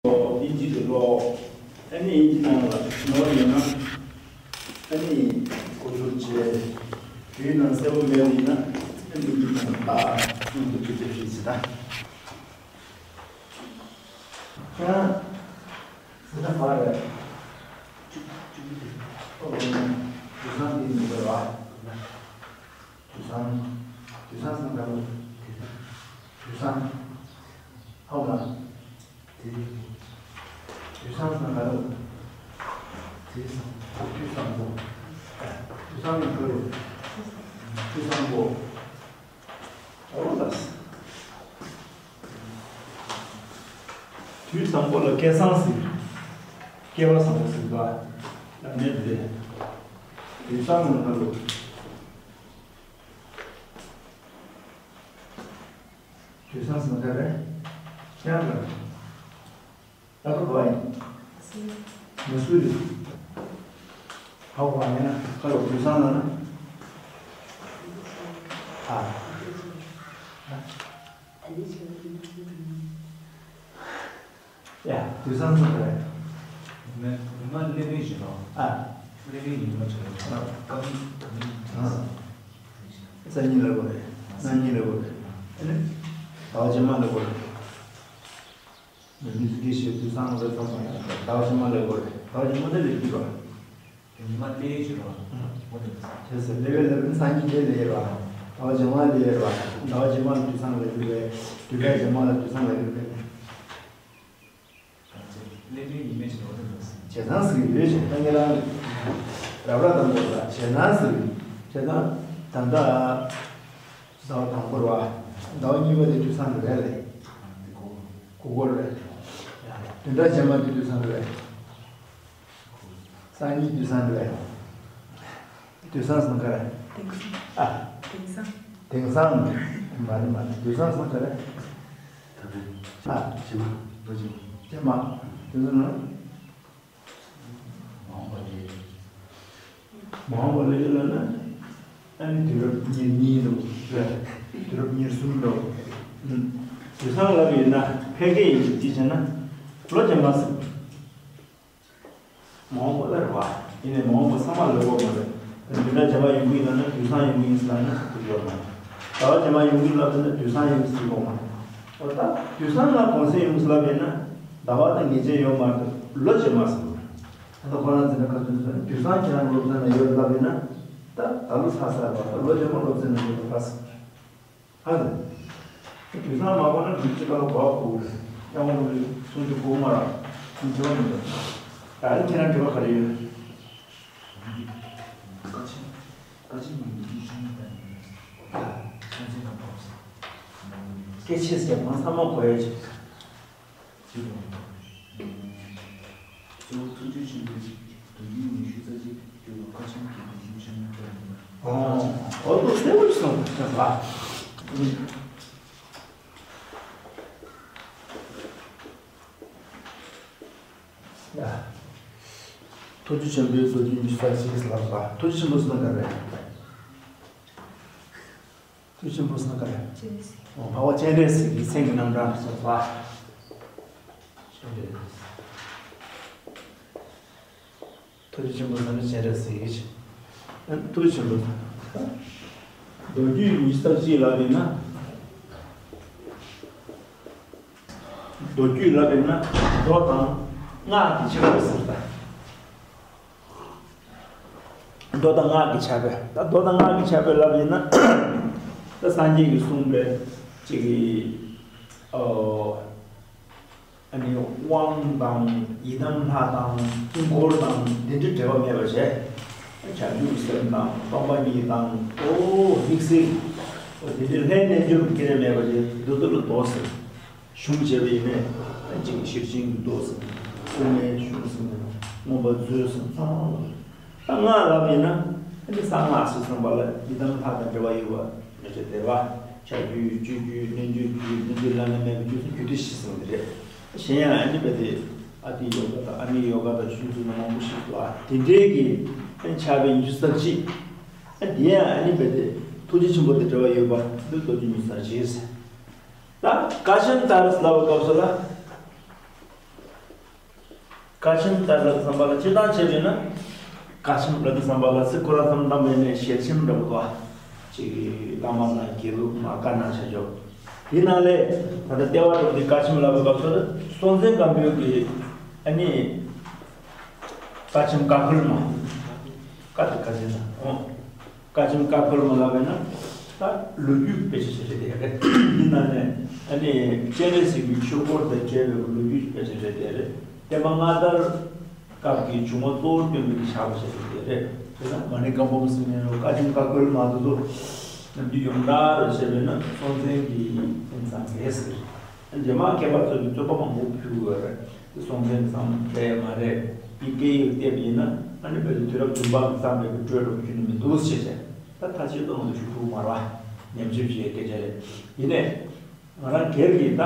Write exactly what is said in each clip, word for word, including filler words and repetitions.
ཀློག་དབྱིན་ཇི་དེ་ཀློག་ཨ་ནི་དབྱིན་ཇི་ནང་ལ་ནོར་ཡོད་ན། ཨ་ནི་གོ་བསྡུར་བྱས། དེའི་ནང་གསལ་པོ་མེད་པ་ཡིན་ན། ཨ་ནི་དབྱིན་ཇི་ནང་ལ་ལྟ། ཨ་ནི་དེ་དེ་བྲིས་ཟེར་ད། ཁྱེད་རང་ཟེར་ན་ག་རེད། ཨོ་དུས་སང་དེ་མི་འདུག་བ། དུས་སང་། དུས་སང་སང་ག་ལ། དུས་སང་། ཧོ་མ། དེ། དུས་སང་སང་ག་ལ། དུས་སང་། དུས་སང་པོ། དུས་སང་ནི་ག་ལ། དུས་སང་པོ། ཨོ་ལགས། དུས་བཟང་པོ་ལ་སྐལ་བཟང་ཟེར། སྐལ་བ་བཟང་པོ་ཟེར་བ། ལ་མེད་དེ། དུས་བཟང་ལ་ང་ལོ། དུས་བཟང་ཟེར་ན་ག་རེ། ཡང་ག་རེ། ད་ལྟ་བ་ཡིན། མ་སུ་རི། ཧ་གོ་བ་ཡིན་ན་ཁ་ལོ་དུས་བཟང་ལ་ན། ཨ། ཡ་དུས་བཟང་ཟེར་རེད། མི་མི་མ་སླེབས་ཡིན་ཞིག་རོ། ཨ། སླེབས་ཡིན་མ་ཆགས་རོ། ཨ། ཀ་མི་ཀ་མི། ཨ། སང་ཉིན་ལ་གོ་རེད། གནངས་ཉིན་ལ་གོ་རེད། ཨ་ནི། ཟླ་བ་རྗེས་མ་ལ་གོ་རེད། མི་མི་ཚེ་གི་ཞེས་དུས་བཟང་ལ་ཚང་མ་ཡང་ཟླ་བ་ཕྱི་མ་ལས་དགོས་རེད། ཟླ་བ་ཕྱི་མ་ལས་ལས་ཀྱི་རོ། ཉི་མ་ལས་ཀྱི་རོ། འོ་དེ་ཚོ། དེ་ཚོ་ལས་ཀ་ལས་པའི་སང་ཉིན་ལས་ལས་རོ། ཟླ་བ་རྗེས་མ་ལས་རོ། ཟླ་བ་རྗེས་མ་ལ་དུས་བཟང་ལས་ཀྱི་རེད། དུས་བཟང་རྗེས་མ་ལ་དུས་བཟང་ལས་ཀྱི་རེད། ལས་ཀའི་ཉི་མ་ཅིག་འོ་དེ་ཚོ། བྱས་ཙང་ཟིག་ཡོད་ཅིག་ད་ངེད་རང་རབ་ར་དང་པོ་ལ་བྱས་ཙང་ཟིག་བྱས་ཙང་ད་ལྟ། ཟླ་བ་དང་པོ་རེད་བ། ཟླ་བ་གཉིས་པ་དེ་དུས་བཟང་རེད་ལེ། གུ་གུ་རེད། བདུན་ཕྲག་རྗེས་མ་དེ་དུས་བཟང་རེད། སང་ཉིན་དུས་བཟང་རེད། དུས་བཟང་ཟེར་ན་ག་རེ། དེང་སང་། ཨ། དེང་སང་། དེང་སང་། མ་རེད་མ་རེད། དུས་བཟང་ཟེར་ན་ག་རེ། ད་ལྟ། ཨ། རྗེས་མ། ལོ་རྗེས་མ། རྗེས་མ། དུས་བཟང་ན། མ་འོངས་པ་ལས། མ་འོངས་པ་ལས་ལབ་ན། ཨ་ནི་དུས་རབས་ཉེར་གཉིས་ལོ་རེད། དུས་རབས་ཉེར་གསུམ་ལོ། ཨུམ། དུས་བཟང་ལབ་ཡིན་ན་ཕལ་སྐད་ཡིན་གཅིག་བྱས་ན། ལོ་རྗེས་མ་ཟེར། མ་འོངས་པ་ལ་རེད་བ། ཡིན་ནའི་མ་འོངས་པ་ཚང་མ་ལོས་གོ་མ་རེད། དེ་འདྲ་རྗེས་མ་ཡོང་གི་ཡིན་ལབ་ན་དུས་བཟང་ཡོང་གི་ཡིན་ཟེར་ལབ་ན་ཁག་པོ་ཡོད་མ་རེད། ཟླ་བ་རྗེས་མ་ཡོང་གི་ཡིན་ལབ་ན་དུས་བཟང་ཡོང་གི་ཟེར་གོ་མ་རེད། འོ་ད་དུས་བཟང་ལ་གོང་ཚད་ཡོང་གི་ཟེར་ལབ་ཡིན་ན་ཟླ་བ་དང་ཉེར་བརྒྱད་ཡོད་མ་རེད། ལོ་རྗེས་མ་ཟེར་གོ་རེད། ད་ལྟ་ཁོ་རང་ཚོ་ནས་ཁ་ཚོན་ཟེར་ན་དུས་བཟང་ཁྱེད་རང་སློབ་ཚན་ན་ཡོད་ལབ་ཡིན་ན། ད་ད་ལོ་ཚར་ཚར་བ་ད་ལོ་རྗེས་མ་སློབ་ཚན་ན་ཡོད་པ་ཟེར། ཧ་ལས། དུས་བཟང་མ་གོ་ན་དུས་ཅི་ལ་གོ་གོ་རེད། ཡང་འོང་རེད་སུམ་ཅུ་གོ་མ་ར། སུམ་ཅུ་མ་མི་འདུག་ད་ཁྱེད་རང་དྲི་བ་ག་རེ་ཡོད། ཀ་ཆེན། ཀ་ཆེན་མི་འདུག་ཆུང་ཆུང་ཡིན་ན་ཡིན། ཆུང་ཆུང་ན་བབས་སོང་། སྐད་ཆེ་ཟེར་མང་ཚང་མ་གོ་ཡ་ཆེ། གཅིག་དང་། གཙོ་བོ་ཐུགས་རྗེ་ཆེན་པོའི་མདོ་རྒྱུད་ཉི་ཤུ་རྩ་གཅིག་བརྒྱུད་པ་ཀ་ཆེན་གྱི་མདོ་རྒྱུད་ཆེན་མོ་ལྟར་ཡིན་པ། ཨོ། ཨོ་ཏོ་གསལ་པོ་ཞིག་གསུངས་ཐུབ་པ། ཐུགས་རྗེ་ཆེན་པོའི་མདོ་རྒྱུད་ཉི་ཤུ་རྩ་གཅིག་ལབ་པ། ཐུགས་རྗེ་ཆེན་པོ་ཟེར་ན་ག་རེ། ཐུགས་རྗེ་ཆེན་པོ་ཟེར་ན་ག་རེ། སྤྱན་རས་གཟིགས། འོ་འཕགས་པ་སྤྱན་རས་གཟིགས་ཀྱི་མཚན་གྱི་རྣམ་གྲངས་སོ་སོ། སྤྱན་རས་གཟིགས། ཐུགས་རྗེ་ཆེན་པོ་ཟེར་ན་སྤྱན་རས་གཟིགས་ཀྱི། ཐུགས་རྗེ་ཆེན་པོ་ཟེར། མདོ་རྒྱུད་ཉི་ཤུ་རྩ་གཅིག་ལབ་ཡིན་ན། མདོ་རྒྱུད་ལབ་ཡིན་ན་མདོ་དང་སྔགས་ཀྱི་ཕྱེ་བ་ཟེར་ད། མདོ་དང་སྔགས་ཀྱི་ཕྱེ་བ། ད་མདོ་དང་སྔགས་ཀྱི་ཕྱེ་བ་ལབ་ཡིན་ན། ད་སངས་རྒྱས་ཀྱིས་གསུངས་པའི་གཅིག་གི། ཨོ། ཨ་ནི་དབང་དང་ཡི་དམ་ལྷ་དང་དཀྱིལ་འཁོར་དང་འདི་འདྲའི་འབྲེལ་བ་མེད་པ་བྱས། བྱང་ཆུབ་སེམས་དང་སྟོང་པ་ཉིད་དང་། ཨོ་དམིགས་བསལ། ཨོ་དེ་འདྲའི་ལྷའི་རྣལ་འབྱོར་སྐྱེ་རེ་མེད་པ་བྱས་འདི་ཚོ་ལ་མདོ་ཟེར། གཞུང་བྱས་པ་ཡིན་ནའི་ཅིག་ཤེར་ཕྱིན་གྱི་མདོ་ཟེར། དབུ་མའི་གཞུང་ཟེར་ནས་མངོན་པ་མཛོད་ཟེར་ཚང་མ་ལ། ད་སྔགས་ལབ་ཡིན་ན་ཨ་ནི་གསང་སྔགས་སུ་གསུངས་པ་ལ་ཡི་དམ་ལྷ་དང་འབྲེལ་བ་ཡོད་པ་མི་བྱེད་དེ་བ། ཕྱག་རྒྱུད་སྤྱོད་རྒྱུད་རྣལ་འབྱོར་རྒྱུད་རྣལ་འབྱོར་བླ་ན་མེད་པའི་རྒྱུད་སུ་རྒྱུད་སྡེ་བཞི་ཟེར་བ་དེ་རེད། གཞན་ཡང་ཨ་ནི་བས་དེ་ཨ་ཏི་ཡོ་ག་དང་ཨ་ནི་ཡོ་ག་དང་ཆོས་ཚུལ་ནང་མང་པོ་ཞིག་འདུག་ཨ་དེ་འདྲའི་གི་ཨ་ནི་ཕྱག་དཔེ་ཉི་ཤུ་རྩ་གཅིག་ཨ་དེ་ཡང་ཨ་ནི་བས་དེ་ཐུགས་རྗེ་ཆེན་པོ་དང་འབྲེལ་བ་ཡོད་པ་འདི་མདོ་རྒྱུད་ཉི་ཤུ་རྩ་གཅིག་ཟེར། ད་ཀ་ཆེན་ཏཱ་རེ་ལབ་པའི་སྐབས་སུ་ལ། དཀའ་ཆེམས་ལྟར་ལ་བསམ་པ་ལ་སྤྱིར་བཏང་བྱས་པས་ན། དཀའ་ཆེམས་ལ་བསམ་པ་ལ་སི་ཁོ་རང་བསམ་བཏང་བས་ནས་ཞལ་ཆེམས་འདྲ་པོ་དོ། ཅིག་བླ་མ་ལ་དགེ་ལུགས་མ་དཀར་ནག་བྱ་ཆོག་དེ་ནང་ལས་ད་ལྟ་ལྟེ་བ་འགྲོ་དེ་དཀའ་ཆེམས་ལ་བབ་སོ། སྲོང་བཙན་སྒམ་པོའི་གི་ཨ་ནི་དཀའ་ཆེམས་བཀའ་འཁོལ་མ། བཀའ་དེ་ཁ་ཆེ་ན་ཨོ། བཀའ་ཆེམས་བཀའ་འཁོལ་མ་ལབ་པས་ན། ད་ལོ་རྒྱུས་དཔེ་ཆ་ཞིག་རེད་དེ་རེད། འདི་ནང་ནས་ཨ་ནི་སྤྱན་རས་གཟིགས་ཀྱི་ཆོས་སྐོར་དང་འབྲེལ་བའི་ལོ་རྒྱུས་དཔེ་ཆ་རེད་དེ་རེད། བསྟན་པ་སྔ་དར་སྐབས་ཀྱི་བྱུང་བ་གཙོ་བོར་སྟོན་པའི་ཕྱག་དཔེ་ཞིག་རེད་དེ་རེད། དེ་ན་མ་ཎི་བཀའ་འབུམ་ཟེར་ནས་བཀའ་ཆེམས་བཀའ་འཁོལ་མ་དེ་ཚོ་ནམ་རྒྱུན་ཡོངས་གྲགས་རེད་བཤད་པས་ན་སྲོང་བཙན་གྱི་དེང་སང་རེད་ཟེར། རྗེས་མ་མཁས་པ་ཚོས་ཀྱི་རྩོད་པ་མང་པོ་ཕུལ་ཡོད་རེད། དེ་སྲོང་བཙན་གྱི་བསམ་བློ་རེད་མ་རེད། དེ་སྐད་ཡིག་བལྟས་པ་ཡིན་ན་ཨ་ནི་བོད་དུ་དུས་རབས་བདུན་པ་གི་བསམ་པའི་སྤྲོས་འགྲོ་རྒྱུ་ནི་མི་འདུག་ཟེར་བྱས། ད་ཐ་ཆད་ཏོང་དུ་ཞུ་ཐུབ་མ་རེད་བ། ཉམས་ཞིབ་བྱེད་སྐད་ཆ་རེད། ཡིན་ནའི་ང་རང་སྒེར་གྱིས་ད་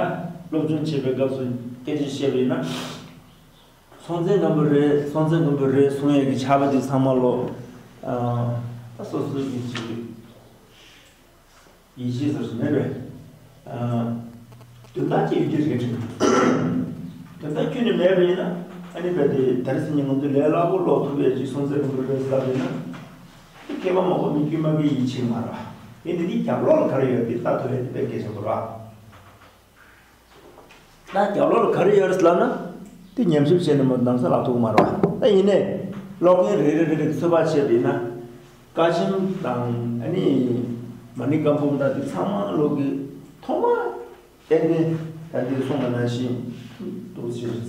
སློབ་སྦྱོང་བྱེད་པའི་སྐབས་སུ་སྐད་ཆ་བཤད་པ་ཡིན་ན། སྲོང་བཙན་སྒམ་པོ་རེད། སྲོང་བཙན་སྒམ་པོ་རེད་གསུང་ཡས་ཀྱི་ཕྱག་དཔེ་དེ་ཚང་མ་ལོ། ད་སོ་སོའི་གི་ཅིག་ཡིད་ཆེས་ཟེར་སུ་མེད་པས། དོན་དག་ཅིག་ཡོད་ཀྱི་རེད་དྲན། དོན་དག་ཁྱོན་ནས་མེད་པ་ཡིན་ན་ཨ་ནི་བས་དེ་དེ་རིང་སང་ཉིན་ང་ཚོས་ལས་སླ་པོ་ཀློག་ཐུབ་པའི་ཅིག་སྲོང་བཙན་སྒམ་པོ་རེད་ཟེར་ཡིན་ན། དེ་མཁས་པ་མང་པོ་མི་དཀྱུས་མ་གི་ཡིད་ཆེས་མ་རེད། དེ་ནི་དེ་རྒྱབ་ལོགས་ལ་ག་རེ་ཡོད་དེ་ལྟ་ཐུབ་ཡས་དེ་དཔེ་གལ་ཆེན་པོ་རེད། ད་རྒྱབ་ལོགས་ལ་ག་རེ་ཡོད་རེད་ལབ་ན། དེ་ཉམས་ཞིབ་བྱས་ནས་མ་གདམ་ས་ལ་ཐུག་མ་རེད་བ། ད་ཡིན་ནའི་ཀློག་མཁན་རེ་རེ་རེ་རེ་ཚོད་དཔག་བྱས་པ་ཡིན་ན། བཀའ་ཆེམས་དང་ཨ་ནི་མ་ཎི་བཀའ་འབུམ་དང་དེ་ཚང་མ་ལོག་གི་ཐོག་མ་ཏན་ཏན་ད་འདི་གསུངས་པ་ནང་བཞིན་འདུག་ཟེར།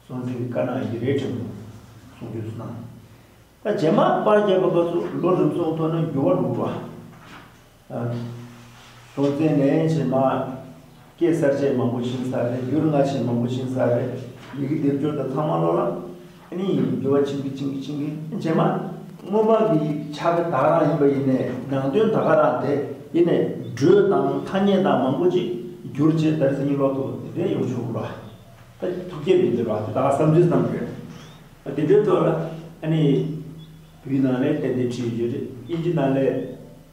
སྲོང་བཙན་གྱི་བཀའ་གནང་ཡི་རེད་དྲན་གསུང་རྒྱུ་སུ་གནང་། ད་རྗེས་མ་པར་རྒྱབ་པ་སོགས་ལོ་རིམ་གསུམ་ཐོག་ནས་འགྱུར་བ་འགྲོ་འགྲོ། སྲོང་བཙན་ནས་བྱས་མ། སྐད་གསར་བཅད་མང་པོ་ཕྱིན་ཚར་རེད། འགྱུར་སྔ་ཕྱིན་མང་པོ་ཕྱིན་ཚར་རེད། ཡི་གེ་སྡེབ་སྦྱོར་དང་ཚང་མ་ལོག་ལ་ཨ་ནི་འགྱུར་བ་ཕྱིན་གི་ཕྱིན་གི་ཕྱིན་གི་རྗེས་མ་སྔོན་མ་གི་ཕྱག་དཔེ་ད་ག་རང་ཡིན་པ་ཡིན་ནའི་ནང་དོན་ད་ག་རང་དེ་ཡིན་ནའི་འགྲོས་དང་ཐ་སྙད་དང་མང་པོ་ཅིག་འགྱུར་བྱས་ད་རེས་སང་ཉིན་ཀློག་ཐུབ་པ་དེ་འདྲ་ཡོང་ཆོག་གི་རེད། ད་ཐུགས་བསྐྱེད་མི་འདུག་ར་དེ་ད་ག་བསམ་ཚུལ་བསམ་དགོས། དེ་འདྲའི་ཐོག་ལ་ཨ་ནི་བོད་ནང་ལ་ཏན་ཏན་བྲིས་ཡོད་རེད། དབྱིན་ཇི་ནང་ལ་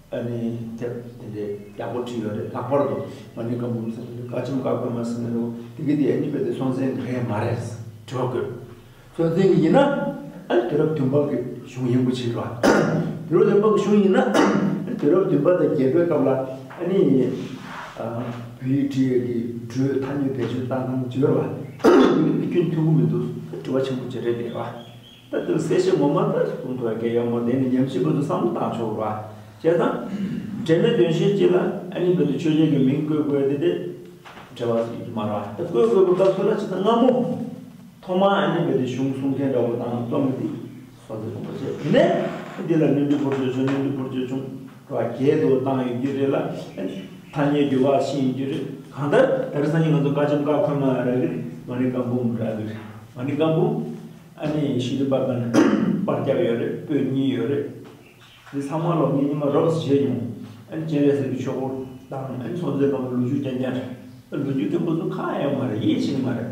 ཨ་ནི་དེབ་དེ་འདྲའི་ཡག་པོ་བྲིས་ཡོད་རེད། ལྷག་པར་དུ་མ་ཎི་བཀའ་འབུམ་ཟེར་བ་བཀའ་ཆེམས་བཀའ་འཁོལ་མ་ཟེར་ནས་རོ་དེ་གི་དེ་ཨ་ནི་བོད་དེ་སྲོང་བཙན་གི་རེད་མ་རེད་དྲི་བ་བཀོད། སྲོང་བཙན་གི་ཡིན་ན་ཨ་ནི་དུས་རབས་བདུན་པ་གི་གཞུང་ཡིན་པོ་ཆེ་རེད་བ། དུས་རབས་བདུན་པ་གི་གཞུང་ཡིན་ན་ཨ་ནི་དུས་རབས་བདུན་པ་དང་བརྒྱད་པའི་སྐབས་ལ་ཨ་ནི་བོད་ཡིག་བྲིས་ཡས་ཀྱི་འགྲོས་ཐ་སྙད་བེད་སྤྱོད་བཏང་སྟངས་བརྗོད་ར་བ། དེ་གི་དེ་ཁྱོན་མཐུན་གི་མི་འདུག་དྲི་བ་ཆེན་པོ་ཅིག་རེད་དེ་རེད་བ། ད་དེ་གསལ་བཤད་ངོ་མ་ད་གསུང་ཐུབ་ཡ་གལ་ཡོད་མ་རེད། དེ་ནི་ཉམས་ཞིབ་པ་ཚོ་བསམ་བློ་བཏང་ཆོག་ར། བྱས་ཙང་། འབྲེལ་མེད་དོན་གཞན་གཅིག་ལ་ཨ་ནི་བོད་དུ་ཆོས་རྒྱལ་གྱི་མིང་བཀོད་དགོས་དེ་དེ་འབྲེལ་བ་ཡོད་ཀྱི་མ་རེད་བ། ད་བཀོད་དགོས་པའི་སྐབས་སུ་ལ་ཇི་ལྟར་སྔ་མོ་ཐོག་མ་ཨ་ནི་བོད་དུ་གཞུང་གསུང་མཁན་འདྲ་པོ་དང་རྩོམ་མི་དེ་སྲོང་བཙན་སྒམ་པོ་བྱས། དེ་ནས་འདི་ལ་བློན་འབྲི་བོར་ཆོས་ཆུང་། བློན་འབྲི་བོར་ཆོས་ཆུང་ར་བརྒྱད་དུ་བཏང་ཡོད་ཀྱི་རེད་ལ། ཐ་སྙད་འགྱུར་བ་ཕྱིན་ཡོད་ཀྱི་རེད། གང་ལྟར་དེང་སང་ཉིན་ང་ཚོ་བཀའ་ཆེམས་བཀའ་འཁོལ་མ་རག་གི་རེད། མ་ཎི་བཀའ་འབུམ་རག་གི་རེད། མ་ཎི་བཀའ་འབུམ། ཨ་ནི་ཤེས་རིག་པ་ག་ནས་པར་རྒྱབ་ཡོད་རེད། པོད་གཉིས་ཡོད་རེད། འདི་ཚང་མ་ལོ་ངས་ཉི་མ་རོབ་བྱས་མྱོང་། ཨ་ནི་སྤྱན་རས་གཟིགས་ཀྱི་ཆོས་སྐོར་དང་ཨ་ནི་སྲོང་བཙན་སྒམ་པོའི་ལོ་རྒྱུས་རྐྱང་རྐྱང་རེད། ལོ་རྒྱུས་མཐོན་པོ་ཚོ་ཁ་ཡོད་མ་རེད། ཡིད་ཆེས་མ་རེད།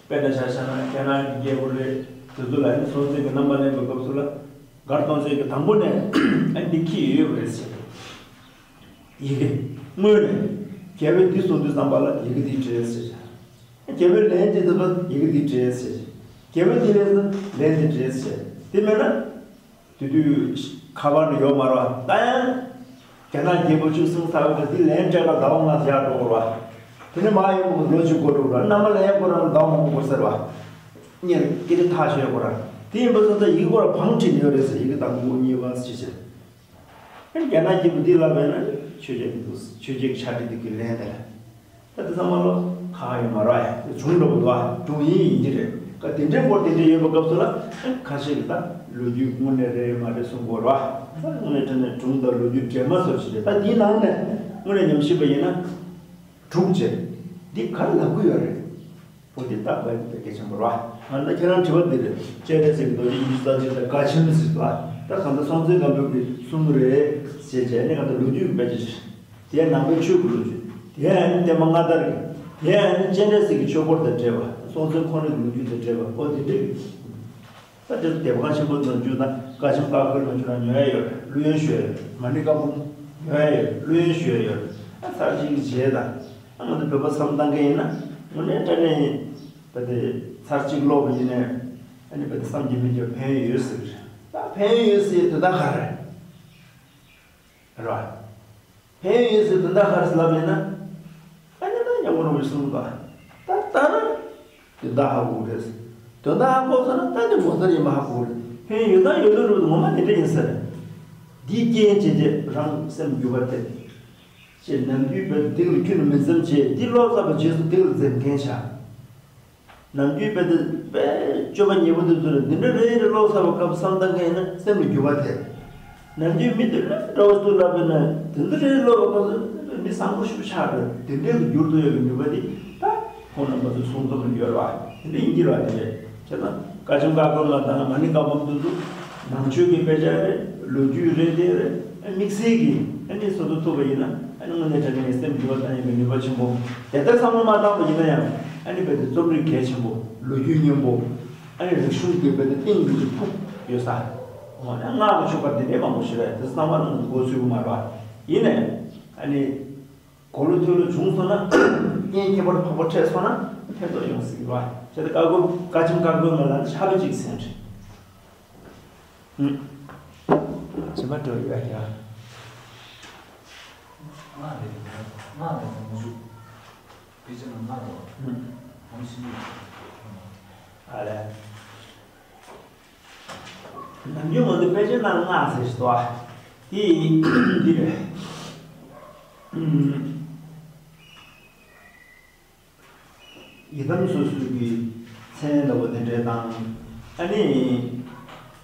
དཔེར་ན་ཆ་བཞག་ན་རྒྱ་ནག་གི་རྒྱལ་པོ་རེད། དེ་ཚོ་ལ་ཨ་ནི་སྲོང་བཙན་གྱི་རྣམ་པ་ལེན་པའི་སྐབས་སུ་ལ་མགར་སྟོང་བཙན་གྱི་དང་པོ་ནས་ཨ་ནི་འདི་འཁྱེར་ཡོད་པ་རེད་ཟེར། ཡི་གེ་སྔོན་ནས་རྒྱལ་པོས་འདི་གསུང་དུས་ཙམ་པ་ལ་ཡི་གེ་འདི་བྲིས་ཟེར། རྒྱལ་པོས་ལན་འདི་ལྟ་བུ་ཡི་གེ་འདི་བྲིས་ཟེར། རྒྱལ་པོས་འདི་ལན་ལན་འདི་བྲིས་ཟེར། དེ་མེད་ན། དེ་དུས་ཁ་པར་ནི་ཡོད་མ་རེད་བ། ད་ཡང་། རྒྱ་ནག་རྒྱལ་པོ་ཆུ་སྲིན་ཚ་བ་གི་འདི་ལན་སྤྲད་ལ་ཟླ་བ་ལྔ་བཞག་འགྲོ་དགོས་རེད་བ། དེ་ནས་མ་ཡོང་བ་ལོ་གཅིག་འགོར་འགྲོ་རེད། མནའ་མ་ལེན་དགོས་ར་ཟླ་བ་མང་པོ་འགོར་ཟེར་བ། སྔོན་སྐད་ཆ་ཐག་ཆོད་དགོས་ར། དེ་ཡིན་པ་སོང་ཙང་ཡི་གེ་སྐོར་བང་བྲིས་ནས་ཡོད་རེད་ཟེར། ཡི་གེ་དང་པོ་གཉིས་པ་ཟེར་བྱས། རྒྱ་ནག་གི་མི་འདི་ལ་བས་ན་ཆོས་རྒྱལ་གྱི་འདུག་ཆོས་རྒྱལ་གྱི་ཕྱག་བྲིས་འདི་གི་ལན་དེ་ལ། ད་དེ་ཚང་མ་ལོ་ཁ་ཡོད་མ་ར་ཡ་བྱུང་འགྲོ་གི་འདུག་ཨ། བྱུང་ཡིན་ཡིན་གྱི་རེད། ཀ་དེ་འདྲའི་སྐོར་དེ་འདྲའི་ཡོད་པ་སྐབས་སུ་ལ་ཁ་ཤས་ཀྱི་ད་ལོ་རྒྱུས་དངོས་གནས་རེད་མ་རེད་གསུང་དགོས་ར། ད་དངོས་གནས་དྲང་གནས་སྒྲུང་དང་ལོ་རྒྱུས་འདྲེས་མ་བཟོ་ཞིག་རེད། ད་དེའི་ནང་ནས་དངོས་གནས་ཉམས་ཞིབ་པ་ཡིན་ན་སྒྲུང་བྱས་འདི་ག་རེ་ལབ་གི་ཡོད་རེད། འོ་དེ་ལྟ་བ་ཡིན་པའི་སྐད་ཆ་མ་རེད་བ། ང་ད་ཁྱེད་རང་དྲི་བ་འདི་རེད། སྤྱན་རས་གཟིགས་རྡོ་རྗེ་ཡིད་བཞིན་ལྟ་བྱེད་དང་བཀའ་ཆེམས་ཟེར་བ། ད་གང་ལྟར་སྲོང་བཙན་སྒམ་པོ་གི་གསུང་རེད་ཟེར་བྱས་ནས་གང་ལྟར་ལོ་རྒྱུས་ཀྱི་དཔེ་ཆ་ཞིག་དེ་ནང་པའི་ཆོས་ཀྱི་ལོ་རྒྱུས། དེ་ཡང་བསྟན་པ་སྔ་དར་གྱི། དེ་ཡང་སྤྱན་རས་གཟིགས་ཀྱི་ཆོས་སྐོར་དང་འབྲེལ་བ། སྲོང་བཙན་ཁོ་རང་གི་ལོ་རྒྱུས་དང་འབྲེལ་བ། འོ་དེ་འདྲ་གི། ད་དེ་ཚོ་དེབ་ཁང་ཆེན་པོ་ནང་བཅུག་ན་བཀའ་ཆེམས་བཀའ་འཁོལ་ནང་བཅུག་ན་ཉོ་ཡ་ཡོད་རེད། བླུ་ཡོན་ཞུ་ཡ་ཡོད་རེད། མ་ཎི་བཀའ་འབུམ་ཉོ་ཡ་ཡོད་རེད། བླུ་ཡོན་ཞུ་ཡ་ཡོད་རེད། ད་ཚར་གཅིག་གི་རྗེས་དང་། ཨ་ང་ཚོ་བོད་པ་བསམ་བཏང་མཁན་ཡིན་ན་དངོས་གནས་དྲང་གནས་ བ་དེ་ཚར་གཅིག་ཀློག་པ་ཡིན་ནའི་ཨ་ནི་བ་དེ་བསམ་གྱིས་མི་ཁྱབ་ཕན་ཡོད་ཟེར་གི་རེད། ད་ཕན་ཡོད་ཟེར་དོན་དག་ག་རེ་རེད་བ། ཕན་ཡོད་ཟེར་དོན་དག་ག་རེ་ཟེར་ལབ་ཡིན་ན། ཨ་ནི་ད་ཉམས་མགོ་རོང་བའི་གསུང་པ། ད་ལྟ་ན་དོན་དག་ཧ་གོ་རེད། དོན་དག་ཧ་གོ་སོང་ན་ད་ནི་ངོ་མཚར་ཡིན་པ་ཧ་གོ་རེད། ཕན་ཡོད་དང་ཡོད་ལུགས་རུ་ངོ་མ་དེ་འདྲ་ཡིན་ས་རེད། འདིའི་རྐྱེན་བྱས་རྗེས་རང་སེམས་འགྱུར་བ་ཐེབས། ཅེས་ནམ་རྒྱུན་བས་སྡིག་ལ་ཁྱོན་ནས་མི་འཛེམ་བྱས། འདི་ཀློག་ཚར་བའི་རྗེས་སུ་སྡིག་ལ་འཛེམ་མཁན་བྱ། ནམ་རྒྱུན་བས་དེ་བས་སྤྱོད་པ་ཉེས་པོ་དེ་ཚོ་ལ་འདི་འདྲ་རེ་རེ་ཀློག་ཚར་བའི་སྐབས་སུ་བསམ་བཏང་མཁན་ཡིན་ན་སེམས་ལ་འགྱུར་བ་ཐེབས། ནམ་རྒྱུན་མི་དེ་ལ་འདྲ་བོ་ཞིག་ལབ་པས་ན་དེ་འདྲ་རེ་རེ་ཀློག་པའི་སྐབས་སུ་མི་བཟང་པོ་ཞིག་ཆགས་པས་དེ་འདྲའི་ལ་འགྱུར་དུ་ཡོད་པའི་ནུས་པ་དེ་ད་ཁོང་རྣམ་པ་ཚོའི་གསུང་རྩོམ་ལ་ཡོད་རེད་བ། དེ་འདྲ་ཡིན་གྱི་རེད་བ། དེ་རེད། བྱས་ན་བཀའ་ཆེམས་བཀའ་བསྒོ་མ་དང་མ་ཎི་བཀའ་འབུམ་དེ་ཚོ་ནང་ཆོས་ཀྱི་དཔེ་ཆ་རེད། ལོ་རྒྱུས་རེད། དེ་རེད། དམིགས་བསལ་གྱི་ཨ་ནི་སོ་སོ་ཐུབ་པ་ཡིན་ན་ཨ་ནི་དངོས་གནས་དྲང་གནས་སེམས་འགྱུར་བ་བཏང་ཡག་གི་ནུས་པ་ཆེན་པོ། དེ་ལྟར་བསམ་བློ་མ་བཏང་བ་ཡིན་ན་ཡང་ཨ་ནི་རྦད་དེ་རྩོམ་རིག་གལ་ཆེན་པོ། ལོ་རྒྱུས་སྙིང་པོ། ཨ་ནི་རིག་གཞུང་གི་རྦད་དེ་གཏིང་ལ་ཕུག་ཡོད་ས། འོ་ན་སྔགས་ཀྱི་ཆོ་ག་འདི་འདྲའི་མང་པོ་ཞིག་རེད། དེ་ཚོ་ཚང་མ་ལ་ང་ཚོ་མགོ་ཚོད་ཀྱི་མ་རེད་བ། ཡིན་ནའི་ཨ་ནི། གོ་ལོ་ཐོས་ལོ་བྱུང་སོང་ན། རྐྱེན་ཁྱད་པར་འཕགས་པ་འཕྲད་སོང་ན་ཕན་ཐོགས་ཡོང་སྲིད་པ། བྱས་ཏེ་བཀའ་བསྒོ་བཀའ་ཆེམས་བཀའ་བསྒོ་མ་ལ་ཕྱག་དཔེ་གཅིག་ཟིན་རེད། ཨུམ། ཇི་མ་འགྲོ་ཡ་ཡ། ང་རེད། ང་རེད། ང་ཚོ་དཔེ་ཆ་ནང་ང་རེད། ཨུམ། ང་ཤི་ནི། ཨ་ལས། ནམ་རྒྱུན་ང་ཚོ་དཔེ་ཆ་ནང་སྔགས་ཟེར་ཞིག་འདུག་ཨ། དེ་འདི་རེད། ཡི་དམ་སོ་སོའི་གི་མཚན་ལྟ་བུ་དེ་འདྲ་དང་། ཨ་ནི།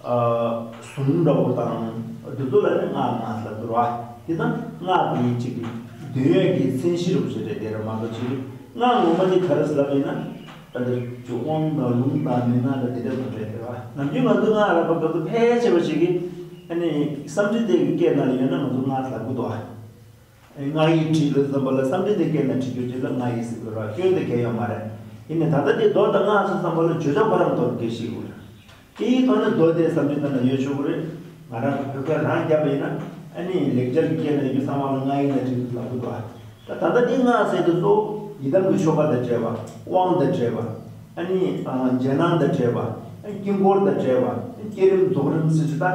ཨ། གཟུངས་འདྲ་བོ་དང་། འདི་ཚོ་ལ་ནི་སྔགས་སྔགས་ལབ་འདུག་ར། དེ་དང་སྔགས་དེའི་གཅིག་གི་འདོན་ཡག་གི་མཚན་གཞི་རུ་བྱེད་རེད། དེ་ར་མ་གཏོགས་ཅིག་སྔགས་ངོ་མ་དེ་ག་རེ་ཟེར་ལབ་ཡིན་ན། ད་ལྟ་ཅིག་དབང་དང་ལུང་དང་མན་ངག་དང་དེ་འདྲ་ཐོག་རེད། དེ་ར་ནམ་རྒྱུན་ང་ཚོ་སྔགས་ལབ་པ་སྐབས་སུ་ཕལ་ཆེ་བ་ཞིག་གིས་ཨ་ནི་བསམ་གྲུབ་ལྡན་གྱི་སྐད་ནང་ལ་ཡོད་ན་ང་ཚོ་སྔགས་ལབ་གི་འདུག་ཨ། སྔགས་ཡིག་བྲིས་པའི་བསམ་པ་ལ་བསམ་གྲུབ་ལྡན་སྐད་ནང་བྲིས་རྒྱུ་ཅིག་ལ་སྔགས་ཡིག་ཟེར་དགོས་ར། སྐྱོན་དེ་གལ་ཡོད་མ་རེད། ཡིན་ནའི་ད་ལྟ་དེ་མདོ་དང་སྔགས་སུ་བསམ་པ་ལ་བརྗོད་བྱ་ཁོ་རང་མདོར་གལ་ཆེ་གི་རེད། དེའི་ཐོག་ནས་མདོ་དེ་བསམ་གྲུབ་ལྡན་ན་ཡོད་ཆོག་གི་རེད། ང་རང་གི་བོད་སྐད་རང་བརྒྱབ་པ་ཡིན་ན་ཨ་ནི་ལེགས་སྦྱར་གྱི་སྐད་ནང་ཡོད་རྒྱུ་ཚང་མ་ལ་སྔགས་ཡིག་ནང་བྲིས་འདུག་ལབ་གི་འདུག་ཨ། ད་ད་ལྟ་འདི་སྔགས་ཟེར་དུས་སུ་ཡི་དམ་གྱི་ཆོ་ག་དང་འབྲེལ་བ། དབང་དང་འབྲེལ་བ། ཨ་ནི་རྗེས་གནང་དང་འབྲེལ་བ། དཀྱིལ་འཁོར་དང་འབྲེལ་བ། བསྐྱེད་རིམ་རྫོགས་རིམ་ཟེར་གྱི་ད།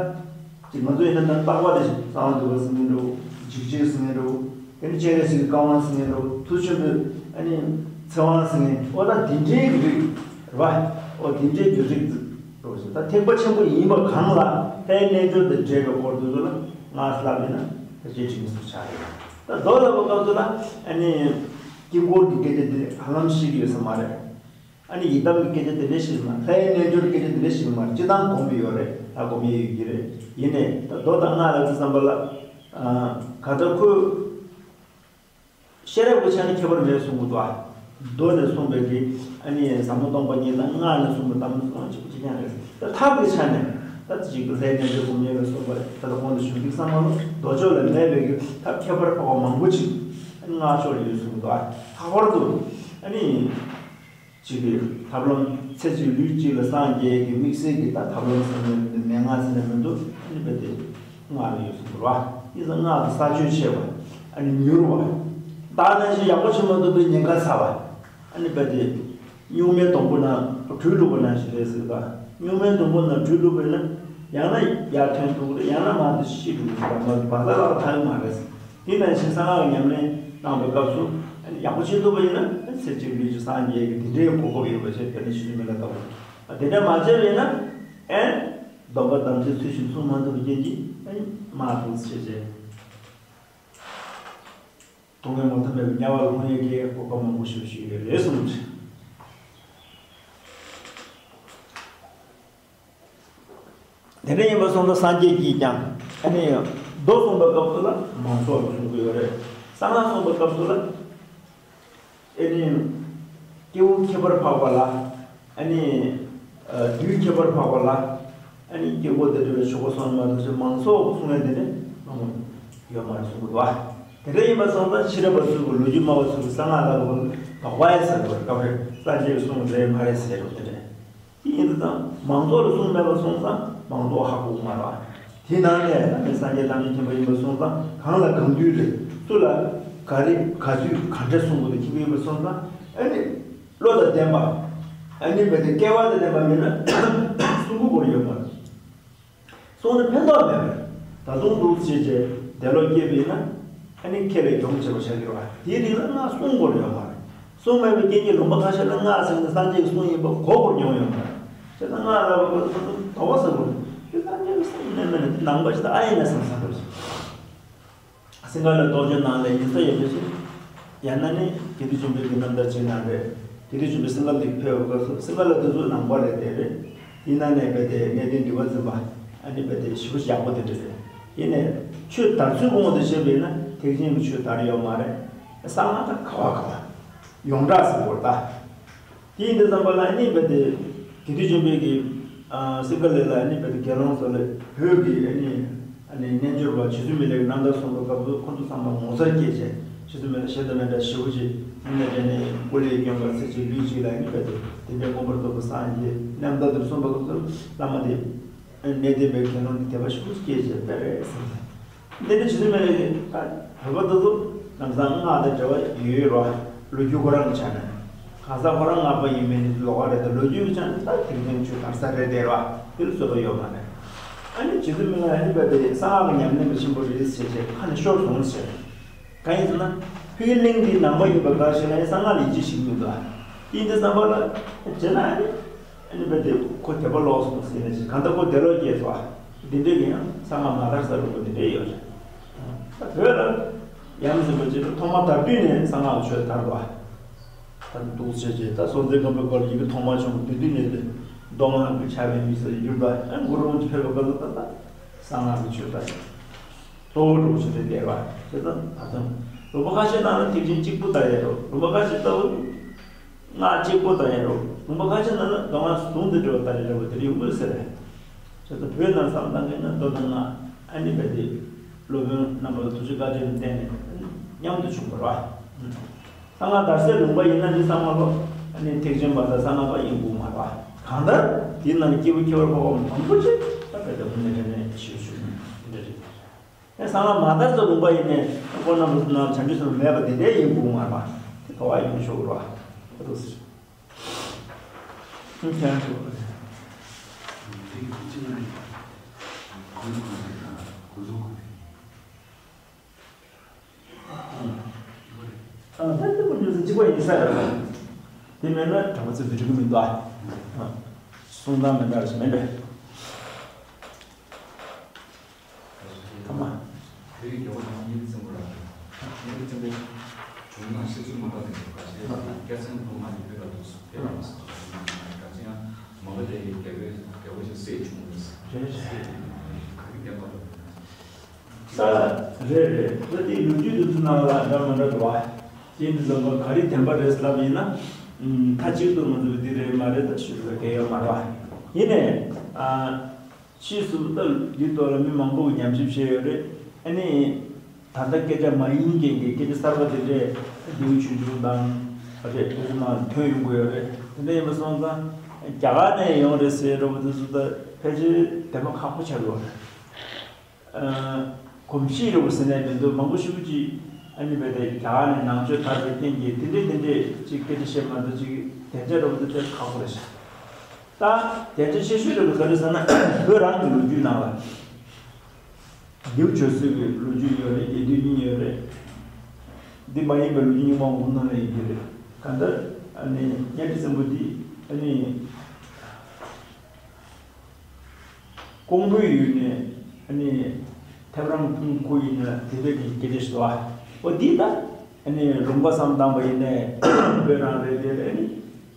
ཅིག་ང་ཚོ་ཡིན་ན་ད་བརྟག་པ་རེ་ཞིག་གསང་བ་འདུས་པ་ཟེར་ངེས་འགྲོ། འཇིགས་བྱེད་ཟེར་ངེས་འགྲོ། དེ་ནི་སྤྱན་རས་གཟིགས་ཀྱི་བཀའ་དབང་ཟེར་ངེས་འགྲོ། མཐུ་ཆེན་པོའི་ཨ་ནི་ཚེ་དབང་ཟེར་ངེས། ཨོ་ད་དེ་འདྲའི་གི་རིགས་རེད་བ། ཨོ་དེ་འདྲའི་གི་རིགས་རེད་བ། ད་ཐེག་པ་ཆེན་པོ་ཡིན་པ་གང་ལ་ལྷའི་རྣལ་འབྱོར་དང་འབྲེལ་བའི་སྐོར་དེ་ཚོ་ལ་སྔགས་ལབ་ཡིན་ན་ད་ཅིག་དྲི་མི་ཚུགས་ཆགས་རེད། ད་མདོ་ལབ་པའི་སྐབས་སུ་ལ་ཨ་ནི་དཀྱིལ་འཁོར་གྱི་སྐད་ཆ་དེ་ཧ་ལམ་ཤེས་ཀྱི་ཡོད་ས་མ་རེད། ཨ་ནི་ཡི་དམ་གྱི་སྐད་ཆ་དེ་འདྲ་ཞིག་མ། ལྷའི་རྣལ་འབྱོར་གྱི་སྐད་ཆ་དེ་འདྲ་ཞིག་མ། སྤྱིར་བཏང་སྒོམ་གྱི་ཡོད་རེད། ད་སྒོམ་ཡས་ཡོད་ཀྱི་རེད། ཡིན་ནའི་ད་མདོ་དང་སྔགས་ལ་ཅི་བསམ་པ་ལ། ཨ། ག་ད་ཁོས་ཤེས་རབ་ཀྱི་ཆ་ནས་ཁྱད་པར་མེད་གསུང་གི་འདུག་ཨ། མདོ་ནས་གསུངས་པའི་གི་ཨ་ནི་ཟབ་མོ་སྟོང་པ་ཉིད་དང་སྔགས་ནས་གསུངས་པའི་དམ་གསུང་གཅིག་པ་གཅིག་རྐྱང་རེད། ད་ཐབས་ཀྱི་ཆ་ནས་ད་ཅིག་ལྷའི་རྣལ་འབྱོར་སྒོམ་ཉེས་པའི་གསུངས་པ་ད་ལྟ་གོང་དུ་ཞུ་འདུག་བསམ་པ་ལ་མདོ་ཕྱོགས་ལ་མེད་པའི་གི་ཐབས་ཁྱད་པར་འཕགས་པ་མང་པོ་ཅིག་ཨ་ནི་སྔགས་ཕྱོགས་ལ་ཡོད་གསུང་གི་འདུག་ཨ། ལྷག་པར་དུ་ཨ་ནི། གཅིག་གིས་ཐབས་ལམ་ཚེ་གཅིག་ལུས་གཅིག་ལ་སངས་རྒྱས་ཀྱི་དམིགས་བསལ་གྱི་ད་ཐབས་ལམ་ཟེར་ནས་མན་ངག་ཟེར་ནས་མི་འདུག་ཨ་ནི་རྦད་དེ་སྔགས་ལ་ཡོད་གསུང་གི་རེད་བ། ཡིན་ཙང་སྔགས་དེ་ས་ཆོད་ཆེ་བ། ཨ་ནི་མྱུར་བ། བདག་ནང་བཞིན་ཡག་པོ་བྱེད་མ་ཐུབ་པའི་ཉེན་ཁ་ཚ་བ། ཨ་ནི་རྦད་དེ་སྨྱུག་མའི་སྡོང་པོ་ནང་སྦྲུལ་བླུགས་པ་ནང་བཞིན་རེད་ཟེར་གི། སྨྱུག་མའི་སྡོང་པོ་ནང་སྦྲུལ་བླུགས་པ་ཡིན་ན་ཡང་ན་ཡར་ཐོན་ཐུབ་ཀྱི་རེད། ཡང་ན་མར་དེ་ཤི་འགྲོ་གི་རེད། མ་བ་ས་ལ་ཐག་ཡོད་མ་རེད། དེ་ནང་བཞིན་གསང་སྔགས་ཉམས་ལེན་གནང་བའི་སྐབས་སུ་ཡག་པོ་བྱེད་ཐུབ་པ་ཡིན་ན་ཚེ་གཅིག་ལུས་གཅིག་སངས་རྒྱས་ཀྱི་དེ་འདྲའི་གོ་སྐབས་ཡོད་པ་བྱས། དེ་ནི་ཤི་ནི་མི་ལ་ལྟ་བུ། དེ་འདྲ་མ་བྱས་པ་ཡིན་ན་ཨེ་སྡོམ་པ་དམ་ཚིག་ཚུལ་བཞིན་སྲུང་མ་ཐུབ་པའི་རྐྱེན་གྱིས་ཨེ་མ་ཐུག་ཟེར་བྱས། སྡུག་བསྔལ་མ་ཐོབ་པའི་དམྱལ་བ་ལ་ལྷུང་ཡས་ཀྱི་གོ་སྐབས་མང་པོ་ཞིག་ཞུས་ཡོད་རེད་གསུངས། དེ་འདྲ་ཡིན་པ་སོང་ཙང་སངས་རྒྱས་ཀྱིས་ཀྱང་ཨ་ནི་མདོ་གསུངས་པའི་སྐབས་སུ་ལ་མང་ཚོགས་ལ་གསུང་གི་ཡོད་རེད། གསང་སྔགས་གསུངས་པའི་སྐབས་སུ་ལ་ཨ་ནི་སྐྱེ་བོ་ཁྱད་པར་འཕགས་པ་ལ་ཨ་ནི་དུས་ཁྱད་པར་འཕགས་པ་ལ་ཨ་ནི་སྐྱེ་བོ་དེ་འདྲ་བའི་ཆོས་གོ་སོང་མ་གཏོགས་མང་ཚོགས་གསུང་ཡ་དེ་འདྲ་མང་པོ་ཡོད་མ་རེད་གསུང་གི་འདུག་ཨ། དེ་འདྲ་ཡིན་པ་སོང་ཙང་ཕྱི་རབས་པ་ཚོས་ལོ་རྒྱུས་སྨྲ་བ་ཚོས་གསང་སྔགས་ལ་བབ་པ་ཡ་ཟེར་བར་སྐབས་རེ་སངས་རྒྱས་གསུང་རེད་མ་རེད་ཟེར་རོ། དེ་འདྲ་དེ་ཡིན་དུས་ཙང་མང་ཚོགས་ལ་གསུང་མེད་པ་སོང་ཙང་མང་ཚོགས་ཧ་གོ་གི་མ་རེད། དེ་ནང་ནས་ད་ནི་སངས་རྒྱས་བླ་མ་མཁྱེན་པ་ཡིན་པ་སོང་ཙང་གང་ལ་གང་འདུལ་རེད། སུ་ལ་ག་རེ་ག་དུས་ག་འདྲ་གསུང་དགོས་དེ་མཁྱེན་པ་ཡིན་པ་སོང་ཙང་ཨ་ནི་བློ་དང་ལྡན་པ། ཨ་ནི་བས་དེ་སྐལ་བ་དང་ལྡན་པ་མིན་ན་གསུང་གི་སྐོར་ཡོད་མ་རེད། གསུང་ནི་ཕན་ཐོགས་མེད་པ་རེད། ད་དུང་འདུག་ཅེས་བྱས་དེ་ལོ་སྐྱེས་པ་ཡིན་ན་ཨ་ནི་ཁེ་ལས་གྱོང་ཆེ་བ་ཆགས་ཀྱི་རེད་བ། དེའི་རིགས་ལ་སྔགས་གསུང་དགོས་ཡོད་མ་རེད། གསུང་མེད་པའི་རྐྱེན་གྱིས་ལུང་པ་ཁ་ཤས་ལ་སྔགས་ཟེར་ནས་སངས་རྒྱས་ཀྱི་གསུང་ཡིན་པ་གོ་དགོས་མྱོང་ཡོད་མ་རེད། དེ་ལྟར་སྔགས་ལབ་པ་ཁོ་ཚོ་དོགས་པ་ཟ་དགོས་རེད། དེ་སངས་རྒྱས་ཀྱི་གསུང་མིན་ན་མིན་ན་དེ་ནང་པ་ཞིག་ད་ཨ་ཡིན་ན་བསམ་བསམ་རེད། སིང་ག་ལ་རྟོགས་བརྗོད་ནང་ལ་ཡིན་ས་ཡོད་པའི་ཕྱིར། ཡང་ན་ནི་དགེ་འདུན་ཆོས་འཕེལ་གྱི་རྣམ་ཐར་ཅིག་ནང་རེད། དགེ་འདུན་ཆོས་འཕེལ་སིང་ག་ལ་ཕེབས་པའི་སྐབས་སུ་སིང་ག་ལ་དེ་ཚོ་ནང་པ་རེད་དེ་རེད། ཡིན་ན་ནས་རྦད་དེ་གནས་བརྟན་འདུས་པ་འཛིན་པ་ཨ་ནི་རྦད་དེ་ཞེ་པོ་ཡག་པོ་དེ་འདྲ་རེད། ཡིན་ནས་ཆོས་དར་ཚུལ་དགོངས་དེ་བྱས་པས་ན་ཐེག་ཆེན་གྱི་ཆོས་དར་ཡོད་མ་རེད། གསང་སྔགས་དང་ཁ་བ་ཁ་བ་ཡོངས་གྲགས་སུ་བོར་ད། དེ་ཡིན་དུས་ཙམ་པ་ལ་ཨ་ནི་རྦད་དེ་དགེ་འདུན་ཆོས་འཕེལ་གྱི་ཨ་སིང་ག་ལ་ལ་ཨ་ནི་རྦད་དེ་དགེ་སློང་ཚོ་ལ་བོད་ཀྱི་ཨ་ནི་ཨ་ནི་རྣལ་འབྱོར་པ་རྗེ་བཙུན་མི་ལའི་རྣམ་ཐར་གསུངས་པའི་སྐབས་སུ་ཁོ་ཚོ་ཚང་མ་ངོ་མཚར་སྐྱེས་བྱས་རྗེ་བཙུན་མི་ལ་ཞེ་དྲག་མི་འདྲ་ཞེ་པོ་ཅིག་ཨ་ནི་དེ་ནས་སྐུ་ལས་བསྐྱོན་པ་ཚེ་གཅིག་ལུས་གཅིག་ལ་ཨ་ནི་རྦད་དེ་དེ་འདྲའི་མངོན་པར་རྫོགས་པའི་སངས་རྒྱས་རྣམ་ཐར་དེ་གསུངས་པའི་སྐབས་སུ་བླ་མ་དེ་གནས་བརྟན་པའི་དགེ་སློང་དེ་དད་པ་ཞེ་པོ་ཅིག་སྐྱེས་བྱས་དཔེ་རེད་བསམ་སྟེ། འདི་འདྲ་བྱེད་ཐུབ་མེད་ལ་ད་བོད་པ་འདི་ཚོ་ལམ་སང་སྔགས་དང་འབྲེལ་བ་ཡོད་རེད་བ། ལོ་རྒྱུས་ཁོ་རང་གི་ཆ་ནས་གང་ཟག་ཁོ་རང་སྔགས་པ་ཡིན་མིན་ལོགས་ཀ་རེད། ད་ལོ་རྒྱུས་ཀྱི་ཆ་ནས་ད་དེང་སང་ཆོས་དར་ས་རེད་དེ་རེད་བ། དེ་ལ་བཟོད་པ་ཡོད་མ་རེད། ཨ་ནི་བྱེད་ཐུབ་མེད་ལ་ཨ་ནི་བ་དེ་གསང་སྔགས་ཀྱི་ཉམས་ལེན་པ་ཆེན་པོ་རེད་ཟེར་བྱས་ཁ་ནས་ཤོར་སོང་ཟེར། གང་ཡིན་ཟེར་ན། ཕ་གི་གླིང་འདིའི་ནང་པ་ཡིན་པ་འགའ་ཞིག་ལ་ཡང་གསང་སྔགས་ལ་ཡིད་ཆེས་བྱེད་ཀྱི་མི་འདུག་ཨ་ཡིན་དུས་ཙམ་པ་ལ་བྱས་ན་ཨ་ནི། ཨ་ནི་བ་དེ་ཁོ་དད་པ་ལོག་སོང་ཟེར་ནས་གང་ལྟར་ཁོ་དད་ལོག་སྐྱེས་སོ། འདི་འདྲས་ཀྱི་ཡང་གསང་སྔགས་མ་དར་ས་རུ་ཁོ་འདི་འདྲས་ཡོད་རེད། ད་བོད་ལ་ཡང་ཟེར་བ་ཅིག་ཐོག་མ་དར་དུས་ནས་གསང་སྔགས་ཆོས་དར་བ། ད་འདུག་བྱས་རྗེས་ད་སྲོང་བཙན་སྒམ་པོའི་སྐབས་ལ་ཡི་གེ་ཐོག་མ་བྱུང་བ་དེ་དུས་ནས་དེ་མདོ་སྔགས་ཀྱི་ཕྱག་དཔེ་ཡིན་ཟེར་གྱུར་པ་ཨ་གུ་རུ་ཆོས་འཕེལ་བའི་སྐབས་ལ་ད་ད་གསང་སྔགས་ཀྱི་ཆོས་དར་ཡོད། གཙོ་བོ་འགྲོ་བྱེད་དེ་བསྡད་པ་དེ་ཙམ་ད་དུང་ལུང་པ་ཁ་ཤས་ནང་ལ་ཐེག་ཆེན་གཅིག་པུ་དར་ཡས་རོ། ལུང་པ་ཁ་ཤས་ལྟ་བུ་སྔགས་གཅིག་པུ་དར་ཡས་རོ། ལུང་པ་ཁ་ཤས་ནང་ལ་མདོ་སྔགས་ཟུང་དུ་འབྲེལ་བ་དར་ཡས་རོ། དེ་ཡོང་གི་ཟེར་རེད། བྱས་ཙང་བོད་ནང་བསམ་བཏང་གི་ན་མདོ་དང་སྔགས་ཨ་ནི་བས་དེ་སློབ་དཔོན་རྣམ་པ་ཐུགས་རྗེ་བཀའ་དྲིན་བརྟེན་ནས་མཉམ་དུ་བྱུང་བ་རེད་བ། གསང་སྔགས་དར་སའི་ལུང་པ་ཡིན་ན་འདི་ཚང་མ་ལོ་ཨ་ནི་ཐེག་ཆེན་པ་དང་གསང་སྔགས་པ་ཡིན་དགོས་མ་རེད་བ། གང་ལྟར་དེའི་ནང་ནས་སྐྱེས་བུ་ཁྱད་པར་འཕགས་པ་མང་པོ་ཅིག་ད་བས་དེ་དངོས་གནས་དྲང་གནས་ཞེ་པོ་ཞུ་ནས་དེ་འདྲ་རེད། ཡང་གསང་སྔགས་མ་དར་ཚོ་ལུང་པ་ཡིན་ནས་ཁོང་རྣམ་པ་ཚོ་ནང་བྱང་ཆུབ་སེམས་དཔའ་མེད་པ་དེ་འདྲའི་ཡིན་དགོས་མ་རེད་པ། དེ་ཐོག་ཡོང་ཆོག་གི་རེད་པ། ཨ་ཏོ་ཟེར། ཁྱེད་རང་ཚོ། ཨ་ད་ལྟ་བུ་འདུག་ཟེར་གཅིག་པ་ཡིན་ས་རེད། དེ་མེད་ན་དྲང་པོ་ཚོས་མི་འགྲིག་གི་མི་འདུག་ཨ། གསུང་སྟངས་མི་འདྲ་ཞིག་མིན་པས། ཐ་མ། བོད་ཀྱི་རྒྱལ་བ་ཡང་སྙིང་རྗེ་བཙན་པོ་ལ། སྙིང་རྗེ་བཙན་པོ། བྱུང་ན་ཤི་ཚུལ་མ་འདྲ་དེ་ཚོ་ཁ་ཤས་སྐྱ་སེང་ལྷུང་མ་ནི་བོད་ལ་འདུག་སོ་བོད་ལ་མ་སོང་། ཁ་ཅིག་ཡང་མ་ག་དེ་ཡི་རྒྱལ་པོའི་རྒྱལ་པོ་ཞིག་སྲས་བྱུང་ནས། རེད་རེད། ག་གི་རྒྱལ་པོ་རེད། ས། རེད་རེད། ད་དེ་ལོ་རྒྱུས་དེ་ཚོ་ནང་ལ་འདྲ་མི་འདྲ་འདུག་བ། དེ་འདི་ཚོ་ག་རེ་བདེན་པ་རེད་ལབ་ཡིན་ན། མཐའ་གཅིག་ཏུ་ང་ཚོས་འདི་རེད་མ་རེད་ད་ཞུ་བའི་གལ་ཡོད་མ་རེད་བ། ཡིན་ནའི། ཕྱིས་སུ་ད་འདི་ཐོག་ལ་མི་མང་པོ་གིས་ཉམས་ཞིབ་བྱས་ཡོད་རེད། ཨ་ནི། ད་ལྟ་སྐད་ཆ་མ་ཡིན་མཁན་གྱི་སྐད་ཆ་གསར་པ་དེ་འདྲས་ལྡེའུ་ཆུང་ཆུང་དང་། ཨ་རེད་དེ་ཚོ་ནང་ཐོན་ཡོང་གི་ཡོད་རེད། དེ་འདྲ་ཡིན་པ་སོང་ཙང་རྒྱ་གར་ནས་ཡོང་རེད་ཟེར་འདྲ་པོ་དེ་ཚོ་ད་ཕལ་ཆེར་བདེན་པ་ཁག་པོ་ཆགས་ཡོད་རེད། ཨ། གོམས་གཤིས་རེད་པ་ཟེར་ནས་མི་འདུག་མང་པོ་ཞེ་པོ་ཅིག་ཨ་ནི་བས་ཏེ་རྒྱ་གར་ནས་ནང་ཆོས་དར་བའི་རྐྱེན་གྱིས་དེ་འདྲས་དེ་འདྲས་ཅིག་སྐད་ཆ་བཤད་མ་འདུག་ཅིག་དེ་འདྲས་འདྲ་པོ་དེ་ཚོ་ཁག་པོ་རེད་ཤག་ད་དེ་འདྲ་ཤེས་ཤོས་རེད་པ་ག་རེ་ཟེར་ན་བོད་རང་གི་ལོ་རྒྱུས་ནང་ལ། ལྡེའུ་ཆོས་སྲིད་ཀྱི་ལོ་རྒྱུས་ཡོད་རེད། རྒྱལ་བསྟན་གཉིས་ཡོད་རེད། འདི་མ་ཡིན་པའི་ལོ་རྒྱུས་རྙིང་མ་འོང་ནང་ལ་ཡིན་གྱི་རེད། གང་ལྟར་ཨ་ནི་གཉའ་ཁྲི་བཙན་པོ་འདི་ཨ་ནི་ཀོང་པོའི་ཡུལ་ནས་ཨ་ནི་ཐེའུ་རང་ཕུང་ཁོ་ཡིན་ན་དེ་འདྲ་གི་སྐད་ཆ་ཞིག་འདུག་ཨ། འོ་འདི་ད་ཨ་ནི་ལུང་པ་བསམ་བཏང་པ་ཡིན་ནའི་བོད་རང་རེད་དེ་རེད། ཨ་ནི།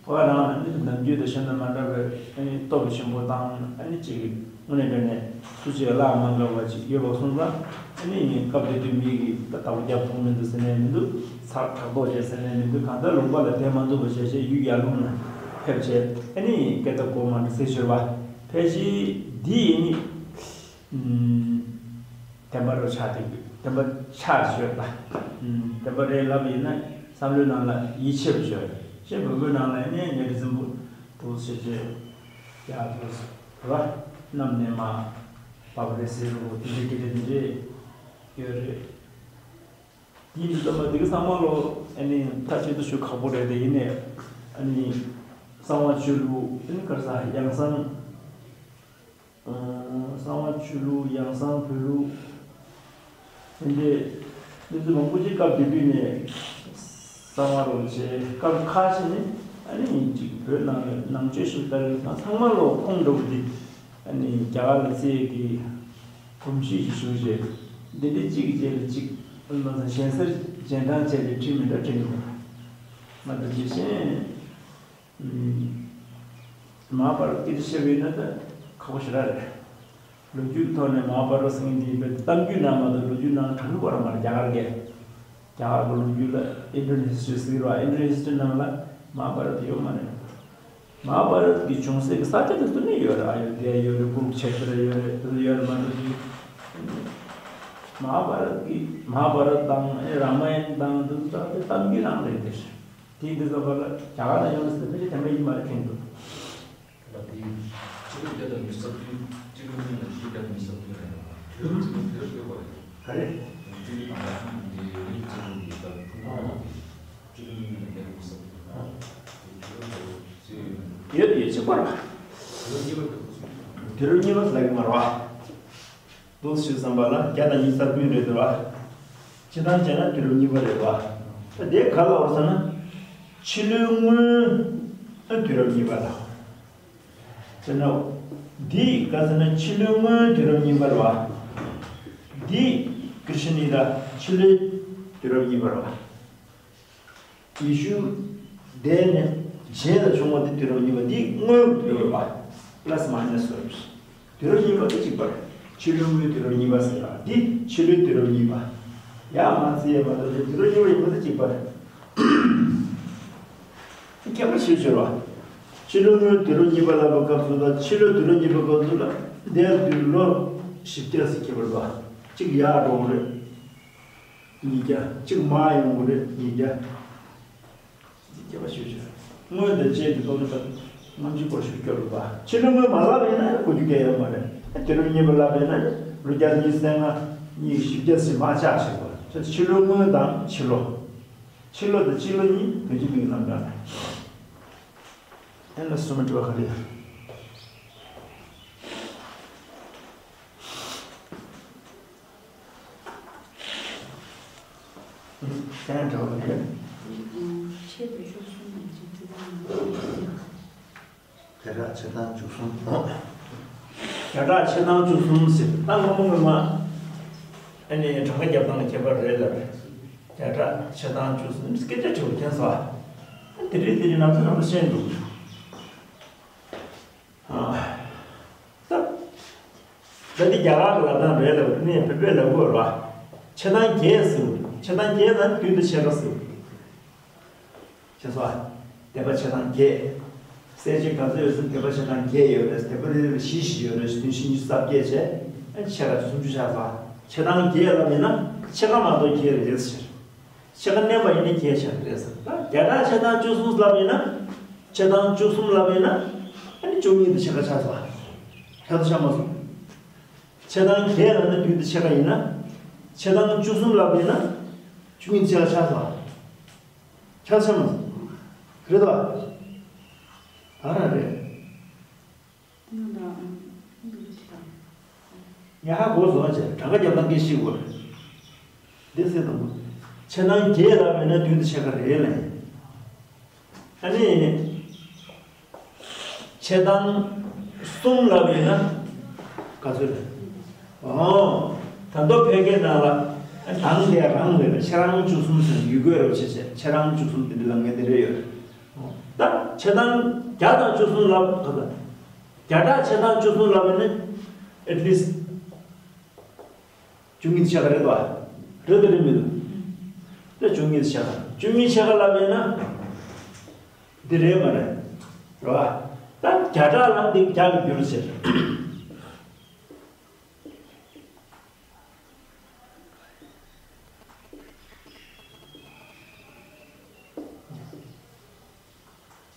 བོད་རང་ལ་ནི་ནམ་རྒྱུན་དང་གཞན་དང་མ་འདྲ་བའི་ཨ་ནི་སྟོབས་ཆེན་པོ་དང་ཨ་ནི་ཅིག་དངོས་གནས་དྲང་གནས་སུ་གཅིག་ལ་ལ་མ་འགག་པ་ཅིག་ཡོད་པ་སོང་ཙང་ཨ་ནི་སྐབས་དེ་དུས་མི་གིས་ད་ལྟ་བ་རྒྱབ་ཐོག་མི་འདུག་ཟེར་ནས་མི་འདུག་ཚགས་ཕྲག་དོག་བྱས་ཟེར་ནས་མི་འདུག་གང་ལྟར་ལུང་པ་ལ་བསྡད་མ་ཐུབ་པ་བྱས་བྱས་ཡུལ་ཡར་ཀླུང་ལ་ཕེབས་བྱས་ཨ་ནི་སྐད་བརྡ་གོ་མ་འདྲ་ཟེར་ཤོར་བ་ཕལ་ཆེར་འདི་ཡིན་ནི། བདེན་པ་རུ་ཆགས་ཏེ་བདེན་པ་ཆགས་ཤོད་ལ། བདེན་པ་རེད་ལབ་ཡིན་ན་བསམ་བློའི་ནང་ལ་ཡིད་ཆེས་པ་ཤོད། ཞེས་བོད་པའི་ནང་ལ་ནས་གཉའ་ཁྲི་བཙན་པོ་འདུག་ཟེར་བྱས་ཡག་འདུག་ར། གནམ་ནས་མར་བབས་རེད་ཟེར་རུ་དེ་འདྲའི་སྐད་ཆ་དེ་འདྲས་ཡོད་རེད། ཡིན་དུས་ཙམ་པ་འདི་ག་ཚང་མ་ལོ་ཨ་ནི་མཐའ་གཅིག་ཏུ་ཞུ་ཁག་པོ་རེད་དེ་ཡིན་ནས་ཨ་ནི་ གསང་བ་ཆོས་ལུགས་ཨ་ནི་ག་རེ་ཟེར་ཡང་གསང་། ཨ་གསང་བ་ཆོས་ལུགས་ཡང་གསང་བོད་ལུགས། དེ་འདྲའི་གནས་ཚུལ་མང་པོ་ཅིག་སྐབས་དེ་དུས་ནས་གསང་བ་རུ་བྱས། སྐབས་ཁ་ཤས་ནི་ཨ་ནི་ཅིག་བོད་ནང་ལ་ནང་ཆོས་ཤིག་ལྟར་ཡོད་ན་ཚང་མ་ལོ་ཁོང་འགྲོ་གི་དེ། ཨ་ནི་རྒྱ་གར་ལ་བརྩེ་གི་གོམས་གཤིས་ཤིག་བྱུང་རྗེས། འདི་འདྲའི་གཅིག་གི་རྗེས་ལ་གཅིག་ཨ་ནི་གཞན་སར་རྗེས་འབྲང་བྱས་ཏེ་ཁྲིད་མི་འདྲ་ཁྲིད་འགྲོ། ང་ཚོ་དེ་བཞིན། མ་ཧཱ་བྷ་རཏ་སྐད་ཆ་བཤད་པ་ཡིན་ན་ད་ཁག་པོ་ཞེ་དྲག་རེད། ལོ་རྒྱུས་ཀྱི་ཐོག་ནས་མ་ཧཱ་བྷ་རཏ་ཟེར་མཁན་དེ་རྦད་དེ་གཏམ་རྒྱུད་ནང་མ་གཏོགས་ལོ་རྒྱུས་ནང་གྲགས་ཀྱི་ཡོད་མ་རེད། རྒྱ་གར་གྱི་རྒྱ་གར་གྱི་ལོ་རྒྱུས་ལ་Indian history ཟེར་གྱི་རེད་པ། Indian history ནང་ལ་མ་ཧཱ་བྷ་རཏ་ཡོད་མ་རེད། མ་ཧཱ་བྷ་རཏ་གི་བྱུང་སའི་གི་ས་ཆ་དེ་ཚོ་ནི་ཡོད་རེད། ཨ་ཡོ་དྷ་ཡ་ཡོད་རེད། ཀུ་རུ་ཁེ་ཏྲ་ཡོད་རེད། དེ་ཚོ་ཡོད་རེད་མ་གཏོགས་ཀྱི་མ་ཧཱ་བྷ་རཏ་གི་མ་ཧཱ་བྷ་རཏ་དང་ཨེ་རཱ་མ་ཡན་དང་དེ་ཚོ་ད་དེ་གཏམ་རྒྱུད་རང་རེད་དེ། དེ་འདི་ཚོ་བར་ལ་རྒྱ་གར་ནང་ཡོང་སྲིད་ཕལ་ཆེར་དེ་འདྲ་ཡིན་མ་རེད་དྲན་འདུག་ད་དེ་ཕྱི་ལོ་བརྒྱ་དང་ཉི་ཤུ་རྩ་བདུན། ཕྱི་ལོ་སྔོན་ལ་ཕྱི་ལོ་བརྒྱ་དང་ཉི་ཤུ་རྩ་བདུན་རེད། དུས་རབས་བརྒྱད་པ་དུས་རབས་བརྒྱད་པ་རེད། ག་རེ། ཕྱི་ལོ་དང་པོ་འདི་རིགས་གཅིག་པུ་འདི་ལྟར་ཕུང་བ་དེ་ཕྱི་ལོ་སྔོན་ལ་བརྒྱ་དང་ཉི་ཤུ་རྩ་བདུན་རེད། དེ་དུས་རབས་བརྒྱད་པ་ཚོ་ཡོད། ཡོད་ཡོད་གཅིག་པ་རེད། དུས་རབས་གཉིས་པ་དུས་རབས་གཉིས་པ་ལ་གི་མ་རེད་པ། འདུག་ཞུ་བསམ་པ་ལ་བརྒྱ་དང་ཉི་ཤུ་རྩ་བདུན་རེད་འདུག་བ། སྤྱིར་བཏང་བྱས་ན་དུས་རབས་གཉིས་པ་རེད་བ། ད་དེ་ག་ལ་འོར་ཟེར་ན། ཕྱི་ལོའི་སྔོན་ཨ་དུས་རབས་གཉིས་པ་ལ། དེ་ན། འདི་ག་ཟེར་ན་ཕྱི་ལོའི་སྔོན་དུས་རབས་གཉིས་པ་རེད་བ། འདི་ཀི་ཤི་ནི་ད་ཕྱི་ལོའི་དུས་རབས་གཉིས་པ་རེད་བ། ཡེ་ཤུ་འདས་ནས་རྗེས་ལ་བྱུང་བ་དེ་དུས་རབས་གཉིས་པ། འདི་སྔོན་དུས་རབས་པ། པ་ལ་སི་མ་ཡི་ནས་སུ་རེད། དུས་རབས་གཉིས་པ་དེ་གཅིག་པ་རེད། ཕྱི་ལོའི་སྔོན་དུས་རབས་གཉིས་པ་ཟེར་བ་འདི་ཕྱི་ལོའི་དུས་རབས་གཉིས་པ། ཡར་མར་བརྩི་ཡས་མ་གཏོགས་དུས་རབས་གཉིས་པ་ཡིན་པ་དེ་གཅིག་པ་རེད། ཁྱད་པར་ཞིག་བྱོས་རོགས། ཕྱི་ལོའི་སྔོན་དུས་རབས་གཉིས་པ་ལབ་པའི་སྐབས་སུ་དང་ཕྱི་ལོའི་དུས་རབས་གཉིས་པའི་སྐབས་སུ་ལ་འདས་དུས་ལོ་བཞི་བརྒྱ་ཟེར་ཁྱད་པར་འདུག་གཅིག་ཡར་འགྲོ་གི་རེད། ཉིས་བརྒྱ། གཅིག་མར་ཡོང་གི་རེད། ཉིས་བརྒྱ། ཁྱད་པར་ཞིག་བྱོས། སྔོན་དང་རྗེས་ཀྱི་ཐོག་ནས་ད་སྔོན་གྱི་སྐོར་ཞིག་སྐྱོར་འདུག་པ། ཕྱི་ལོ་སྔོན་མ་ལབ་ཡིན་ན་གོ་རྒྱུ་གང་ཡང་ཡོད་མ་རེད། དུས་རབས་གཉིས་པ་ལབ་ཡིན་ན་ལོ་བརྒྱ་ཉི་ཤུ་རྩ་ལྔ། ཉིས་བཞི་བརྒྱ་ཟིན་མ་ཆགས་ཞིག་པ། ཕྱི་ལོ་སྔོན་དང་ཕྱི་ལོ། ཕྱི་ལོ་དང་སྤྱི་ལོ་གཉིས་བོད་ཀྱི་མིང་རྣམ་གྲངས་རེད། ཨེ་ལ་སུ་མ་དྲི་བ་ག་རེ། ཨུམ། ཆེད་དུ་བཅུ་གསུམ་ནས་ཅིག་བཅུ་གསུམ། བརྒྱ་ཕྲག་ཕྱེད་དང་བཅུ་གསུམ། བརྒྱ་ཕྲག་ཕྱེད་དང་བཅུ་གསུམ་ཟེར། ད་སྔོན་མ་སྔོན་མ་ཨ་ནི་གྲངས་ཀ་རྒྱབ་སྟངས་ལ་ཁྱད་པར་རེད་ལབ་རེད། བརྒྱ་ཕྲག་ཕྱེད་དང་བཅུ་གསུམ་སྐད་ཆ་དྲི་བ་མཁྱེན་སོང་། ཨ་དེ་རིང་དེ་རིང་ནམ་ཚོད་ནམ་ཚོད་ཤེས་འདུག་ད། ད་འདི་རྒྱ་གར་གྱི་ལབ་སྟངས་རེད་ལབ་ནས་བོད་པས་ལབ་དགོས་ར། ཕྱེད་དང་བརྒྱད་ཟེར། ཕྱེད་དང་བརྒྱད་ལ་ནི་བདུན་དང་ཕྱེད་ཀ་ཟེར། ཤེས་སོང་ཨ། སྡེ་པ་ཕྱེད་དང་བརྒྱད། གསལ་བྱེད་ག་ཚོད་ཡོད་ཟེར་སྡེ་པ་ཕྱེད་དང་བརྒྱད་ཡོད་རེད། སྡེ་པ་རེ་རེ་ལ་བཞི་བཞི་ཡོད་རེད། བདུན་བཞི་ཉི་ཤུ་རྩ་བརྒྱད་བྱས། ཨ་ཕྱེད་ཀ་སུམ་ཅུ་ཆགས་སོང་ཨ། ཕྱེད་དང་བརྒྱད་ལབ་ཡིན་ན་ཕྱེད་ཀ་མ་གཏོགས་བརྒྱད་རེད་ཟེར། ཕྱེད་ཀ་བསྣན་པ་ཡིན་ན་བརྒྱད་ཆགས་ཀྱི་རེད་ཟེར། ད་བརྒྱ་ཕྲག་ཕྱེད་དང་བཅུ་གསུམ་ལབ་ཡིན་ན་ཕྱེད་དང་བཅུ་གསུམ་ལབ་ཡིན་ན་ཨ་ནི་བཅུ་གཉིས་དང་ཕྱེད་ཀ་ཆགས་སོང་། ཆགས་དང་ཆགས་མ་སོང་། ཕྱེད་དང་བརྒྱད་ལབ་ན་བདུན་དང་ཕྱེད་ཀ་ཡིན་ན། ཕྱེད་དང་བཅུ་གསུམ་ལབ་ཡིན་ན་བཅུ་གཉིས་དང་ཕྱེད་ཀ་ཆགས་སོང་། ཆགས་ཆགས་མ་སོང་། རེད་དོ། ཨ་ར་རེད། ཉ་ཧ་གོ་བཟོ་བ་བྱས་གྲངས་ཀ་རྒྱབ་སྟངས་སྐད་ཤེས་དགོས་རེད། འདི་ཟེར་དང་པོ། ཕྱེད་དང་བརྒྱད་ལབ་ཡིན་ན་བདུན་དང་ཕྱེད་ཀ་རེད་ལབ་ཡིན། ཨ་ནི། ཕྱེད་དང་གསུམ་ལབ་ཡིན་ན། ག་ཚོད་རེད། ཨོ། ད་མདོ་ཕལ་སྐད་ནང་ལ། དང་དེ་རང་རེད་པས། ཕྱེད་དང་བཅུ་གསུམ་ཟེར་ཡུལ་སྐོར་རོབ་ཆེ་ཆེ་ཕྱེད་དང་བཅུ་གསུམ་དེ་འདྲ་ལབ་མཁན་དེ་རེད་ཡོད། ད་ཕྱེད་དང་བརྒྱ་དང་བཅུ་གསུམ་ལབ་ག་ཚོད། བརྒྱ་ཕྲག་ཕྱེད་དང་བཅུ་གསུམ་ལབ་ཡིན་ན། at least བཅུ་གཉིས་ཕྱེད་ཀ་རེད་པ། རེད་དེ་རེད་མི་འདུག་ད་བཅུ་གཉིས་ཕྱེད་ཀ། བཅུ་གཉིས་ཕྱེད་ཀ་ལབ་ཡིན་ན། འདི་རེད་མ་རེད། རེད་པ། ད་བརྒྱ་ཕྲག་ལ་འདི་བརྒྱ་གི་བསྒྱུར་བྱས།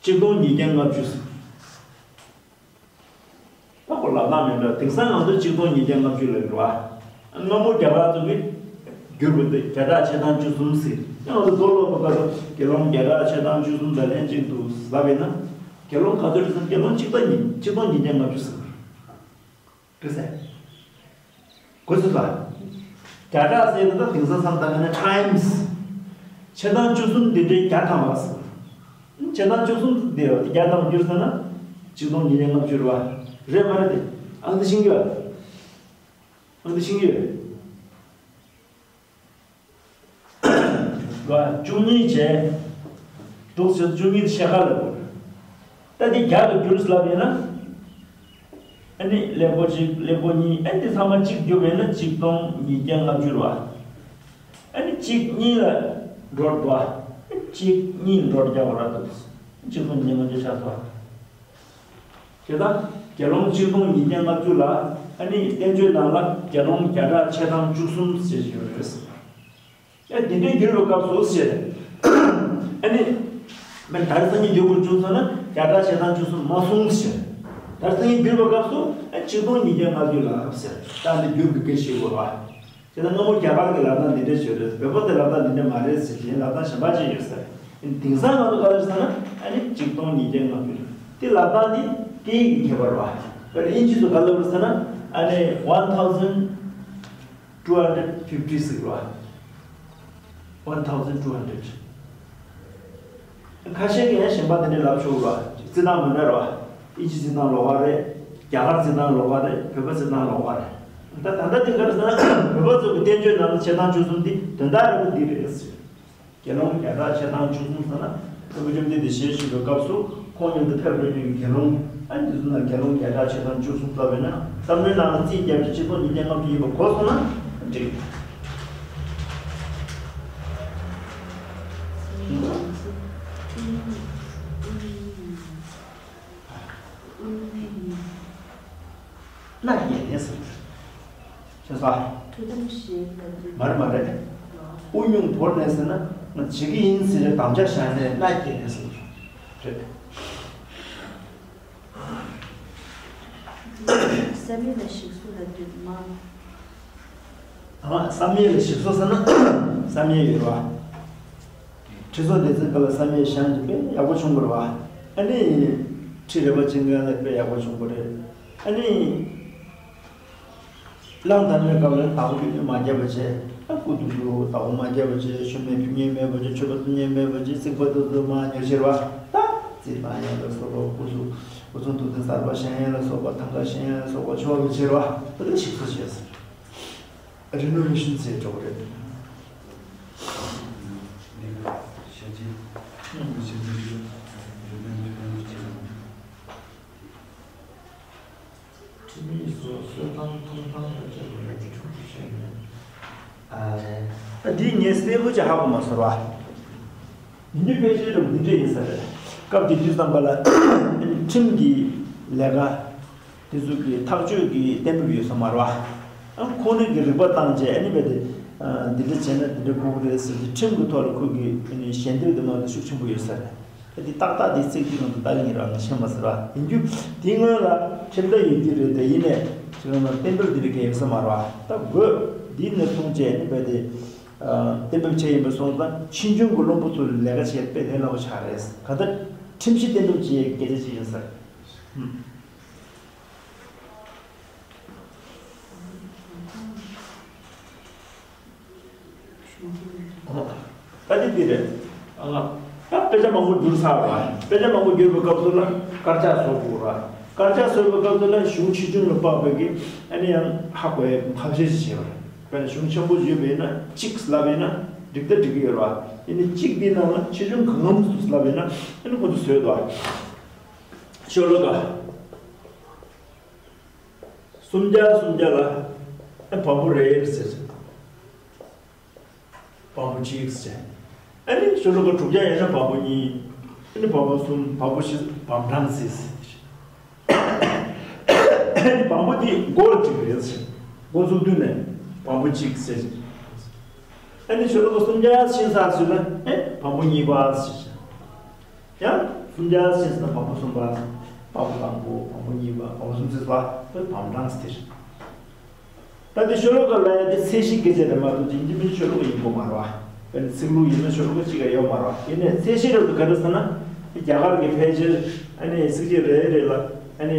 གཅིག་སྟོང་ཉིས་བརྒྱ་ལྔ་བཅུ་ཟེར། ད་ཁོ་ལབ་སྟངས་མི་འདྲ། དེང་སང་ང་ཚོ་གཅིག་སྟོང་ཉིས་བརྒྱ་ལྔ་བཅུ་ལབ་ཀྱི་རེད་པ། སྔ་མོ་རྒྱ་གར་ཚོ་གིས་བསྒྱུར་བ་དེ་བརྒྱ་ཕྲག་ཕྱེད་དང་བཅུ་གསུམ་ཟེར། ཡང་ང་ཚོ་མདོ་ཀློག་པའི་སྐབས་སུ་དགེ་སློང་བརྒྱ་ཕྲག་ཕྱེད་དང་བཅུ་གསུམ་དང་ལྷན་ཅིག་ཏུ་ལབ་ཡིན་ན། དགེ་སློང་ག་ཚོད་རེད་ཟེར་ན། དགེ་སློང་གཅིག་སྟོང་ཉིས་གཅིག་སྟོང་ཉིས་བརྒྱ་ལྔ་བཅུ་ཟེར། རེད་ཟེར། གོ་ཚོད་ལ། བརྒྱ་ཕྲག་ཟེར་ན་ད་དེང་སང་བསམ་བཏང་ན་ཊའིམ་སི། ཕྱེད་དང་བཅུ་གསུམ་འདི་འདྲའི་བརྒྱ་ཐམ་པ་ཟེར། ཕྱེད་དང་བཅུ་གསུམ་འདི་བརྒྱ་ཐམ་བསྒྱུར་ཟེར་ན། གཅིག་སྟོང་ཉིས་བརྒྱ་ལྔ་བཅུ་རེད་པ། རེད་མ་རེད་དེ། ཨང་འདི་ཤེས་ཀྱི་ཡོད། ཨང་འདི་ཤེས་ཀྱི་ཡོད། བ། བཅུ་གཉིས་བྱས། དྲུག་བྱས་བཅུ་གཉིས་དེ་ཕྱེད་ཀ་ལ་བོར། ད་འདི་བརྒྱ་དུ་བསྒྱུར་ལབ་ཡིན་ན། ཨ་ནི་ཀླད་ཀོར་གཅིག་ཀླད་ཀོར་གཉིས། ཨ་ནི་འདི་ཚང་མ་གཅིག་བསྒྱུར་བ་ཡིན་ན་གཅིག་སྟོང་ཉིས་བརྒྱ་ལྔ་བཅུ་རེད་པ། ཨ་ནི་གཅིག་གཉིས་ལ་འགྲོ་འདུག་པ། གཅིག་གཉིས་འགྲོ་རྒྱག་པ་ར་འདུག་གཅིག་སྟོང་ཉིས་བརྒྱ་ལྔ་བཅུ་ཆགས་སོང་། དེ་དང་དགེ་སློང་གཅིག་སྟོང་ཉིས་བརྒྱ་ལྔ་བཅུ་ལ། ཨ་ནི་བསྟན་བཅོས་ནང་ལ་དགེ་སློང་བརྒྱ་ཕྲག་ཕྱེད་དང་བཅུ་གསུམ་ཞེས་བརྗོད་ཡོད་རེད། ཨ་དེ་འདྲའི་བསྒྱུར་བའི་སྐབས་སུ་ཞེས། ཨ་ནི། མན་ད་རེས་སང་ཉིན་བསྒྱུར་དགོས་བྱུང་སོང་ན། བརྒྱ་ཕྲག་ཕྱེད་དང་བཅུ་གསུམ་མ་གསུངས་ཞེས། ད་རེས་སང་ཉིན་བསྒྱུར་བའི་སྐབས་སུ། ཨ་གཅིག་སྟོང་ཉིས་བརྒྱ་ལྔ་བཅུ་ལ་ཞེས། ད་འདི་བསྒྱུར་དགོས་སྐད་ཤེས་དགོས་པ། དེ་ལྟར་སྔ་མོ་རྒྱ་གར་གྱི་ལབ་སྟངས་འདི་འདྲ་བྱས་རེད། བོད་པ་དེ་ལབ་སྟངས་འདི་འདྲ་མ་རེད་ཟེར་གྱིན་ལབ་སྟངས་གཞན་པ་ཅིག་ཡོད་ས་རེད། དེང་སང་ང་ཚོ་ག་ལབ་ཟེར་ན། ཨ་ནི་གཅིག་སྟོང་ཉིས་བརྒྱ་ལྔ་བཅུ་རེད། དེ་ལབ་སྟངས་འདི་སྐད་ཡིག་གི་ཁྱད་པར་རེད་པ། དཔེར་ན་དབྱིན་ཇི་ཚོ་ག་ལབ་རེད་ཟེར་ན། ཨ་ནི་one thousand two hundred fifty ཟེར་གྱི་རེད་པ། One thousand two hundred། ཁ་ཤས་ཀྱིས་ཡང་གཞན་པ་དེ་འདྲ་ལབ་ཆོག་གི་རེད་པ། བརྩི་སྟངས་མི་འདྲ་རེད་པ། དབྱིན་ཇི་བརྩི་སྟངས་ལོགས་ཀ་རེད། རྒྱ་གར་བརྩི་སྟངས་ལོགས་ཀ་རེད། བོད་པ་བརྩི་སྟངས་ལོགས་ཀ་རེད། ད་ད་ལྟ་འདི་ག་རེ་ཟེར་ན། བོད་པ་ཚོ་གི་བསྟན་བཅོས་ནང་ལ་ཕྱེད་དང་བཅུ་གསུམ་འདི་དོན་དག་རིང་པོ་འདི་རེད་ཟེར། དགེ་སློང་བརྒྱ་ཕྲག་ཕྱེད་དང་བཅུ་གསུམ་ཟེར་ན། སྐྱབས་མགོན་བཅོམ་ལྡན་འདས་ཞལ་བཞུགས་པའི་སྐབས་སུ་ཁོང་མཉམ་དུ་ཕེབས་འགྲོ་མཁན་གྱི་དགེ་སློང་། ཨ་ནི་འདི་ཚོ་ནང་དགེ་སློང་བརྒྱ་ཕྲག་ཕྱེད་དང་བཅུ་གསུམ་ལབ་པས་ན། བསམ་བློའི་ནང་ལ་རྩིས་བརྒྱབ་བྱས་གཅིག་སྟོང་ཉིས་བརྒྱ་ལྔ་བཅུ་ཡིན་པ་གོ་སོང་ན་འགྲིག་ན་ཡིན་ནས་ཟེར། ཤེས་སོང་། ཐུགས་དམ་བཞེས་པ་དེ། མ་རེད་མ་རེད། དབུ་སྙུང་བོར་ནས་ཟེར་ན། ང་བྱེད་ཀྱི་ཡིན་ཟེར་ནས་དམ་བཅའ་བཞག་ནས་མནའ་སྐྱེལ་ནས་ཟེར་རེད། བསམ་ཡས་ལ་ཞིག་གསོ་ལ་དུས་མ། ཨ་མ་བསམ་ཡས་ལ་ཞིག་གསོ་ཟེར་ན་བསམ་ཡས་ཡོད་པ། ཁྲི་སྲོང་ལྡེ་བཙན་སྐབས་ལ་བསམ་ཡས་བཞེངས་ཀྱི་དཔེ་ཡག་པོ་བྱུང་བ་རེད་པ། ཨ་ནི། ཁྲི་རལ་པ་བྱིན་མཁན་ལ་དཔེ་ཡག་པོ་བྱུང་བ་རེད། ཨ་ནི། གླང་དར་མའི་སྐབས་ལ་བདག་པོ་རྒྱུད་སྨད་མ་བརྒྱབ་པ་བྱས། ཨ་སྐུ་མདུན་དུ་བདག་པོ་མ་བརྒྱབ་པ་བྱས། མཆོད་མེ་ཕུལ་མཁན་མེད་པ་བྱས། མཆོད་པ་གཏོང་མཁན་མེད་པ་བྱས། རྩིག་པ་དེ་ཚོ་མར་ཉོ་བྱས་རེད་པ། ད་རྩིས་བཏང་ཡས་ལ་སོགས་པ། སྐུ་གཟུགས་སྐུ་གསུང་ཐུགས་རྟེན་གསར་པ་བཞེངས་ཡས་ལ་སོགས་པ། ཐང་ག་བཞེངས་ཡས་ལ་སོགས་པ་ཆོ་ག་བྱས་རེད་པ། ད་དེ་ཞིག་གསོ་བྱས་ཟེར། རི་ནོ་ཝེ་ཤན་ཟེར་འགྲོ་གི་རེད། ཁྲིམས་ཡིག་སོགས་གསོལ་ཐང་འཐུང་ཐང་དང་བཅས་པ་ལ་འགྲོ་ཆོག་པའི་ཆེད་ཡིན། ཨ་ད་འདི་ངས་གསལ་པོ་ཅིག་ཧ་གོ་མ་སོང་བ། ཡིན་རྒྱུ་ཕལ་ཆེར་འདི་འདྲ་ཡིན་ས་རེད། སྐབས་དེ་དུས་ཙམ་པ་ལ་ཁྲིམས་ཀྱི་ལས་ཀ་དེ་ཚོ་གི་ཐག་གཅོད་ཀྱི་གཏན་འབེབས་ཡོད་ས་མ་རེད་བ། ཨ་ཁོང་རང་གི་རིག་པ་བཏང་བྱས། ཨ་ནི་རྦད་དེ་འདི་འདྲ་བྱས་ན་འདི་འདྲ་དགོས་ཀྱི་རེད་ཟེར་ཏེ། ཁྲིམས་ཀྱི་ཐོག་ལ་ཁོ་གི་ཨ་ནི་ཞལ་འདེབས་དེ་མ་གཏོགས་ཤུགས་ཆེན་པོ་ཡོད་ས་རེད། ཨ་དེ་ཏག་ཏག་དེ་ཚིག་དེ་ནང་དུ་ལྟ་གི་ཡིན་ར། ང་ཤེས་མ་སོང་ར། ཡིན་རྒྱུ་དེའི་སྔོན་ལ་ཁྲིམས་ད་ཡོད་ཀྱི་རེད་དེ། ཡིན་ནའི་ཁྱེད་རང་ལ་གཏན་འབེབས་འདི་འདྲ་གང་ཡོད་ས་མ་རེད་བ། ད་དགོས་འདི་ནས་བཟུང་བྱས་ཨ་ནི་རྦད་དེ་གཏན་འབེབས་བྱས་ཡིན་པ་སོང་ཙང་། ཕྱིས་འབྱུང་གི་བློན་པོ་ཚོ་ལས་ཀ་བྱེད་དཔེ་ལས་སླ་པོ་ཆགས་རེད། གང་ལྟར་ཁྲིམས་གཞི་གཏན་འབེབས་བྱེད་ཡས་སྐད་ཆ་ཅིག་ཡིན་ས་རེད། ད་འདི་འདི་རེད། ཨ་ད་དཔེ་ཆ་མང་པོ་བསྒྱུར་ཚར་བ། དཔེ་ཆ་མང་པོ་བསྒྱུར་བའི་སྐབས་སུ་ལ་དཀར་ཆག་བཟོ་དགོས་ར། དཀར་ཆག་བཟོ་བའི་སྐབས་སུ་ལ་གཞུང་ཆེ་ཆུང་ལ་དཔག་པའི་གི་ཨ་ནི་ཡང་ཧ་གོ་ཡས་ཐབས་ཤེས་ཤིག་བྱས་པ་རེད། དཔེར་ན་གཞུང་ཆེན་པོ་བརྗོད་པ་ཡིན་ན། གཅིག་ལབ་ཡིན་ན་འགྲིག་ད་འགྲིག་གི་ཡོད་ར། ཡིན་ནའི་གཅིག་འདིའི་ནང་ལ་ཆེ་ཆུང་གང་འཚམ་ལབ་ཡིན་ན། ཨ་ནི་ཁོ་ཚོ་བཟོས་འདུག་ཨ། ཤོ་ལོ་ཀ་སུམ་བརྒྱ་སུམ་བརྒྱ་ལ་ཨ་བམ་པོ་རེ་རེ་ཟེར། བམ་པོ་གཅིག་ཟེར། ཨ་ནི་ཤོ་ལོ་ཀ་དྲུག་བརྒྱ་ཡིན་ན་བམ་པོ་གཉིས། ཨ་ནི་བམ་པོ་གསུམ། བམ་པོ་བཞི། བམ་གྲངས་ཟེར་ཟེར། ཨ་ནི་བམ་པོ་དེ་མགོ་ལ་གཅིག་རེད་ཟེར། མགོ་ཚུགས་དུས་ནས་བམ་པོ་གཅིག་ཟེར། ཨ་ནི་ཤོ་ལོ་ཀ་སུམ་བརྒྱ་ཕྱིན་ཚར་ཚོད་ལ་ཨེ་བམ་པོ་གཉིས་པ་ཟེར། ཡང་སུམ་བརྒྱ་ཕྱིན་ཚར་ན་བམ་པོ་གསུམ་པ། བམ་པོ་དང་པོ། བམ་པོ་གཉིས་པ། བམ་པོ་གསུམ་ཚེས་པ། དེ་བམ་གྲངས་དེ་རེད། ད་དེ་ཤོ་ལོ་ཀ་ལབ་ཡ་དེ་ཚད་གཞི་སྐད་ཆ་རེད་མ་གཏོགས་ཡིན་གཅིག་མིན་གཅིག་ཤོ་ལོ་ཀ་ཡིན་དགོས་མ་རེད་བ། དཔེར་ན་ཚིག་ལྷུག་ཡིན་ན་ཤོ་ལོ་ཀ་གཅིག་ལས་ཡོད་མ་རེད་བ། ཡིན་ནའི་ཚད་གཞི་རབ་ཏུ་ག་རེ་ཟེར་ན། རྒྱ་གར་གྱི་ཕལ་ཆེར་ ཨ་ནི་ཚིགས་བཅད་རེ་རེ་ལ་ཨ་ནི་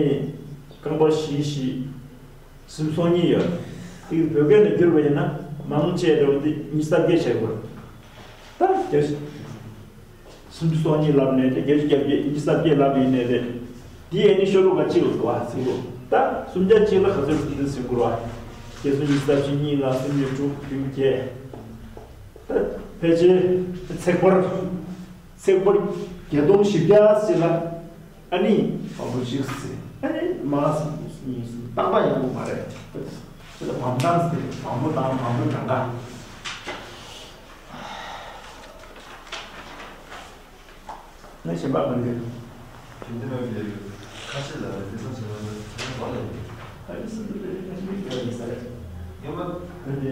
རྐང་པ་བཞི་བཞི། སུམ་ཅུ་སོ་གཉིས་ཡོད། དེ་བོད་སྐད་ནང་བསྒྱུར་བ་ཡིན་ན་མང་ཆེ་འདྲ་བོ་འདི་ཉི་ཤུ་རྩ་བརྒྱད་བྱེད་དགོས། ད་བརྒྱད་ཅུ། སུམ་ཅུ་སོ་གཉིས་ལབ་ནས་དེ་བརྒྱད་ཅུ་གྱ་བརྒྱད། ཉི་ཤུ་རྩ་བརྒྱད་ལབ་ཡིན་ནས་རེད། འདི་ཡས་ནི་ཤོ་ལོ་ཀ་གཅིག་ལ་འདུག་བ་ཟེར་གོ། ད་སུམ་བརྒྱ་གཅིག་ལ་ག་ཚོད་འདུག་འདི་ཟེར་གོ་ར། བརྒྱད་སུམ་ཉི་ཤུ་རྩ་བཞི། གཉིས་ལ་སུམ་ཅུ་དྲུག་བདུན་བརྒྱད། ད་ཕལ་ཆེར་ཚེག་བར། ཚེག་བར་བརྒྱད་སྟོང་བཞི་བརྒྱ་ཟེར་ལ། ཨ་ནི་བམ་པོ་གཅིག་ཟེར། ཨ་ནི་མ་གཉིས་གསུམ་རྟག་པ་ཡག་པོ་མ་རེད། དེ་ལ་བམ་ཐང་ཟེར། བམ་པོ་དང་བམ་པོའི་གྲངས་ཀ། ནས་གཞན་པ་གང་རེད། དེ་འདི་མ་ཡོད་ཁ་ཤས་ལ་དེ་ཚོ་བྱས་ན་དེ་ཚོ་ལ་ཡོད། ཨ་ནི་སུ་འདི་རེད། ཨ་ནི་མི་འགལ་ཡིན་ས་རེད། ངེས་པ། ཨ་ནི་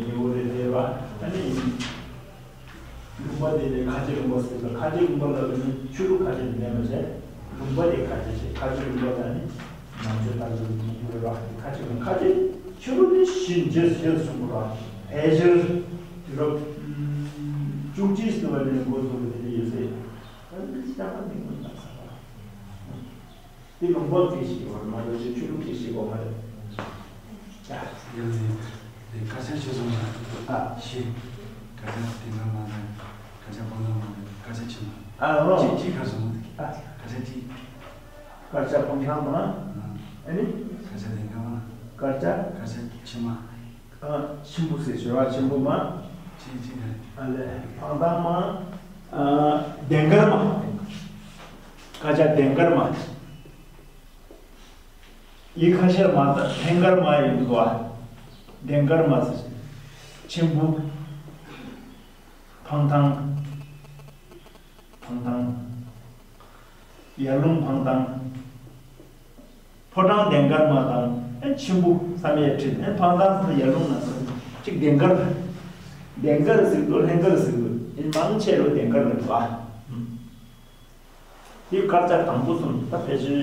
ཡོད་རེད་དེ་བ། ཨ་ནི་ལུང་པ་དེ་ལས་ཁ་ཆེ་ལུང་པ་ཟེར་ལ། ཁ་ཆེ་ལུང་པ་ལ་ནི་ཆོས་ལུགས་ཁ་ཆེ་དེ་ལས་མ་བྱས། ལུང་པ་དེ་ཁ་ཆེ་ཆེ། ཁ་ཆེ་ལུང་པ་ལ་ནི་ནང་ཆོས་ལྟར་དུ་ཡོད་ར། ཁ་ཆེ་ཁ་ཆེ་ཆོས་ལུགས་དེ་བཞིན་རྗེས་སུ་རྗེས་སུ་སོང་བ་ར། ཕལ་ཆེར་དུས་རབས་བཅུ་གཅིག་ཟེར་བ་ནས་འགོ་བཙུགས་པ་དེ་འདྲ་ཡོད་ཚེ། ཨ་ནི་ཤ་ཁ་མི་མངོན་པ་ཚ་བ། དེ་ལུང་པ་སྐད་ཤེས་ཀྱི་བར་མ་རེད། ཆོས་ལུགས་སྐད་ཤེས་གོ་མ་རེད། ཡང་ནི་དེ་སྐད་ཆ་ཆོས་སོང་ན། ཨ། ཤེས། སྐད་ཆ་དེ་འདྲ་མ་རེད། སྐད་ཆ་སྤང་ཐང་མ་རེད། སྐད་ཆ་ཆེ་མ། ཨ་ཨོ། གཅིག་གཅིག་ག་སོང་། ཨ། སྐད་ཆ་གཅིག་སྐད་ཆ་སྤང་ཐང་མ། ཨ་ནི། སྐད་ཆ་དེ་འདྲ་མ། སྐད་ཆ། སྐད་ཆ་ཆེ་མ། ཨ། ཆེན་པོ་ཟེར་ཞོར་བ་ཆེན་པོ་མ། ཆེ་ཆེ་རེད། ཨ་ལས་སྤང་ཐང་མ། ཨ། ལྡན་དཀར་མ། སྐད་ཆ་ལྡན་དཀར་མ། ཡིག་ཁ་ཤས་མ་ད་ལྷན་དཀར་མ་ཡིན་འདུག་བ། ལྡན་དཀར་མ་ཟེར། ཆེན་པོ། སྤང་ཐང་། སྤང་ཐང་། ཡར་ཀླུང་སྤང་ཐང་། ཕོ་བྲང་ལྡན་དཀར་མ་དང་། ཨེ་ཆེན་པོ་བསམ་ཡས་ཁྲི། ཨེ་སྤང་ཐང་ཡར་ཀླུང་ན་ཟེར། གཅིག་ལྡན་དཀར། ལྡན་དཀར་ཟེར་འདུག་ལྷན་དཀར་ཟེར་འདུག་ཨེ་མང་ཆེ་བ་ལྡན་དཀར་རེད་བ། དེ་དཀར་ཆག་དང་པོ་གསུམ་ད་ཕལ་ཆེར་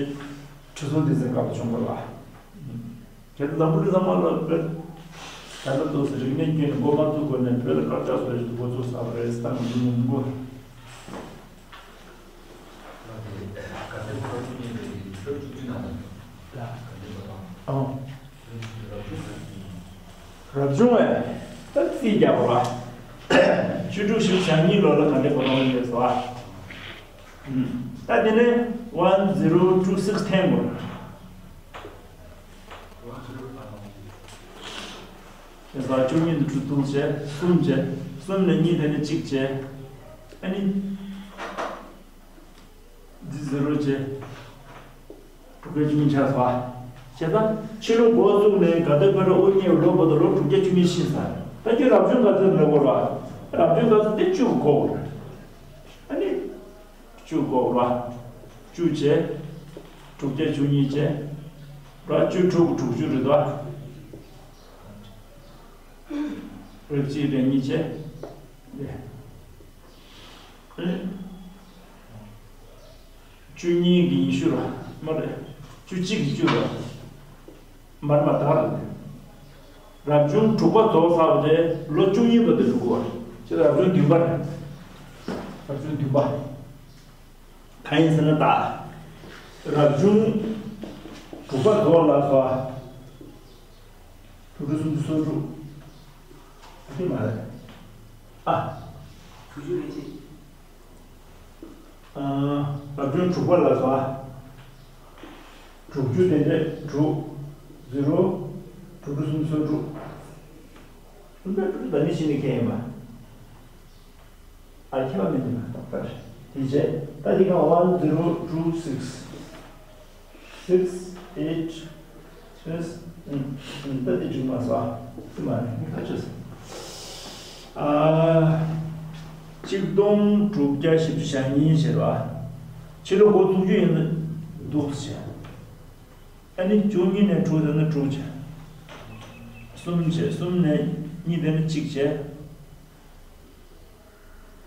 ཁྲི་སྲོང་ལྡེ་བཙན་སྐབས་ལ་བྱུང་དགོས་ལ། གལ་ཏེ་འཛམ་བུ་གླིང་ཚང་མ་ལ་བོད་ད་ལྟ་འདུག་སེ་རིག་གནས་ཀྱི་འགོ་མ་བཙུགས་གོང་ནས་བོད་ལ་དཀར་ཆག་བཟོ་ཡག་འགོ་བཙུགས་ས་རེད་བསམ་གྱི་འདུག་མི་འདུག་ཨང་། རབ་བྱུང་བས་ད་རྩིས་རྒྱག་པ་བ། བཅུ་དྲུག་བཞི་བཅུ་ཞེ་གཉིས་ལོ་ལ་ག་འདྲ་གོ་རྟོགས་ཡོད་ཟེར་བ། ད་དེ་ནས་one zero two six འཐེན་དགོས། དེ་ཚོ་བཅུ་གཉིས་དང་དྲུག་བཏུང་བྱས་གསུམ་བྱས། གསུམ་ནས་གཉིས་དེ་ནས་གཅིག་བྱས། ཨ་ནི། འདི་ཟེ་རོ་བྱས། དྲུག་བརྒྱ་བཅུ་གཉིས་ཆགས་སོང་། བྱས་ཙང་ཕྱི་ལོ་འགོ་བཙུགས་ནས་དགའ་ལྡན་ཕོ་བྲང་དབུ་བརྙེས་ལོ་བར་དུ་ལོ་དྲུག་བརྒྱ་བཅུ་གཉིས་ཕྱིན་ཚར། ད་ཁྱོད་རབ་བྱུང་ག་ཚོད་ལབ་དགོས་ར། རབ་བྱུང་ག་ཚོད་དེ་བཅུ་གོ་ར། ཨ་ནི། བཅུ་གོ་ར། བཅུ་བྱས། དྲུག་བརྒྱ་བཅུ་གཉིས་བྱས། ར་བཅུ་དྲུག་དྲུག་ཅུ་རེད་དོ། རེ་གཅིག་རེ་གཉིས་བྱས། བཅུ་གཉིས་ཀྱི་ཉི་ཤུ་ར། མ་རེད། བཅུ་གཅིག་གི་བཅུ་ར། མར་མ་དག་རེད། རབ་བྱུང་དྲུག་པ་རྫོགས་ཚར་བ་དེ་ལོ་བཅུ་གཉིས་པ་དེ་འགྲོ་གི་བ། ཅེས་རབ་བྱུང་བདུན་པ་རེད། རབ་བྱུང་བདུན་པ། གང་ཡིན་ཟེར་ན་ད། རབ་བྱུང་དྲུག་པ་རྫོགས་ལ་སོགས། དྲུག་དྲུག་སུམ་ཅུ་སོ་དྲུག་ཨ་དེ་མ་རེད། ཨ། དྲུག་ཅུ་རེ་གཅིག་ཨ། རབ་བྱུང་དྲུག་པ་ལ་སོགས། དྲུག་ཅུ་དེ་འདྲ་དྲུག་ཟེ་རོ། དྲུག་དྲུག་སུམ་ཅུ་སོ་དྲུག་སུམ་ཅུ་དྲུག་ད་ནི་ཤི་ནི་ཁེ་ཡིན་པ། ཨ་ཁྱད་པར་མི་འདུག་ན་ཏག་ཏག་རེད། དེ་རྗེས་ད་འདི་ག one zero two six six eight six ད་འདི་འཇུག་མ་སོང་། དེ་མ་རེད་ཁ་ཆེ་སོང་། ཨ། གཅིག་སྟོང་དྲུག་བརྒྱ་བཞི་བཅུ་ཞེ་གཉིས་བྱས་པ། ཕྱི་ལོ་འགོ་བཙུགས་རྒྱུ་ཡིན་ན་འདུག་བྱས། ཨ་ནི་བཅུ་གཉིས་ནས་དྲུག་དེ་ནས་དྲུག་བྱས། གསུམ་བྱས། གསུམ་ནས་གཉིས་དེ་ནས་གཅིག་བྱས།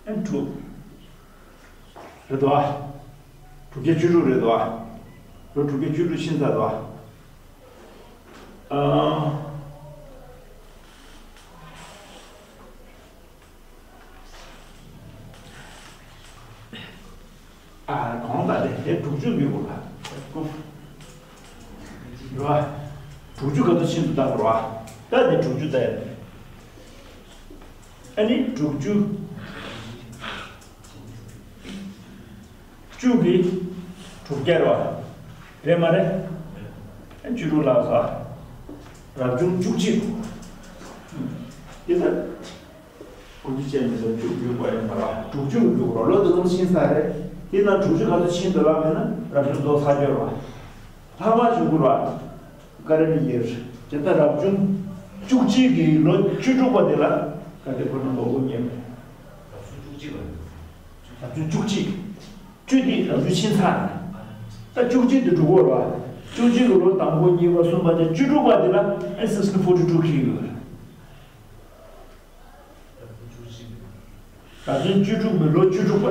ཨན་དྲུག་རེད་དོ། དྲུག་བརྒྱ་བཅུ་དྲུག་རེད་དོ། ལོ་དྲུག་བརྒྱ་བཅུ་དྲུག་ཕྱིན་ཚར་དོ། ཨ། ཨ། གོང་ད་དེ་ དེ་དྲུག་ཅུ་ཡོད་དགོས་ལ། རེད་བ། དྲུག་ཅུ་ག་ཚོད་ཕྱིན་འདུག་ལྟ་དགོས་རེད་བ། ད་དེ་དྲུག་ཅུ་ལྟ་ཡ། ཨ་ནི་དྲུག་ཅུ། བཅུ་གི་དྲུག་བརྒྱ་རེད་བ། རེད་མ་རེད། ཨ་བཅུ་དྲུག་ལ་ས། རབ་བྱུང་བཅུ་གཅིག། དེ་ལྟར། དགུ་བཅུ་བྱས་ནས་བཅུ་དགུ་པ་ཡིན་པ་ལ་དྲུག་ཅུ་རུ་འགྲོ་རོགས། ལོ་དེ་ཙམ་ཕྱིན་ཚར་རེད། དེ་ན་དྲུག་ཅུ་ག་ཚོད་ཕྱིན་འདུག་ལབ་ན་རབ་བྱུང་རྫོགས་ཚར་རྒྱུ་རེད་བ། ལྷག་མ་བྱུང་དགོས་རེད་བ། ཀ་རེ་ནི་ཡེར། དེ་ལྟར་རབ་བྱུང་བཅུ་གཅིག་གི་ལོ་བཅུ་དྲུག་པ་དེ་ལ་ག་དེ་ཁོ་ན་ལོ་དགུ་ཉེ་མེད། རབ་བྱུང་བཅུ་གཅིག་པ། རབ་བྱུང་བཅུ་གཅིག་བཅུ་དེ་རབ་བྱུང་ཕྱིན་ཚར་རེད། ད་བཅུ་གཅིག་དེ་འགྲོ་གི་རེད་བ། བཅུ་གཅིག་གི་ལོ་དང་པོ་གཉིས་པ་གསུམ་པ་དེ་བཅུ་དྲུག་པ་དེ་ལ་ཨེ་sixteen forty two འཁེལ་ཡོད་རེད། ད་ལྟའི་བཅུ་དྲུག་མི་ལོ་བཅུ་དྲུག་པ།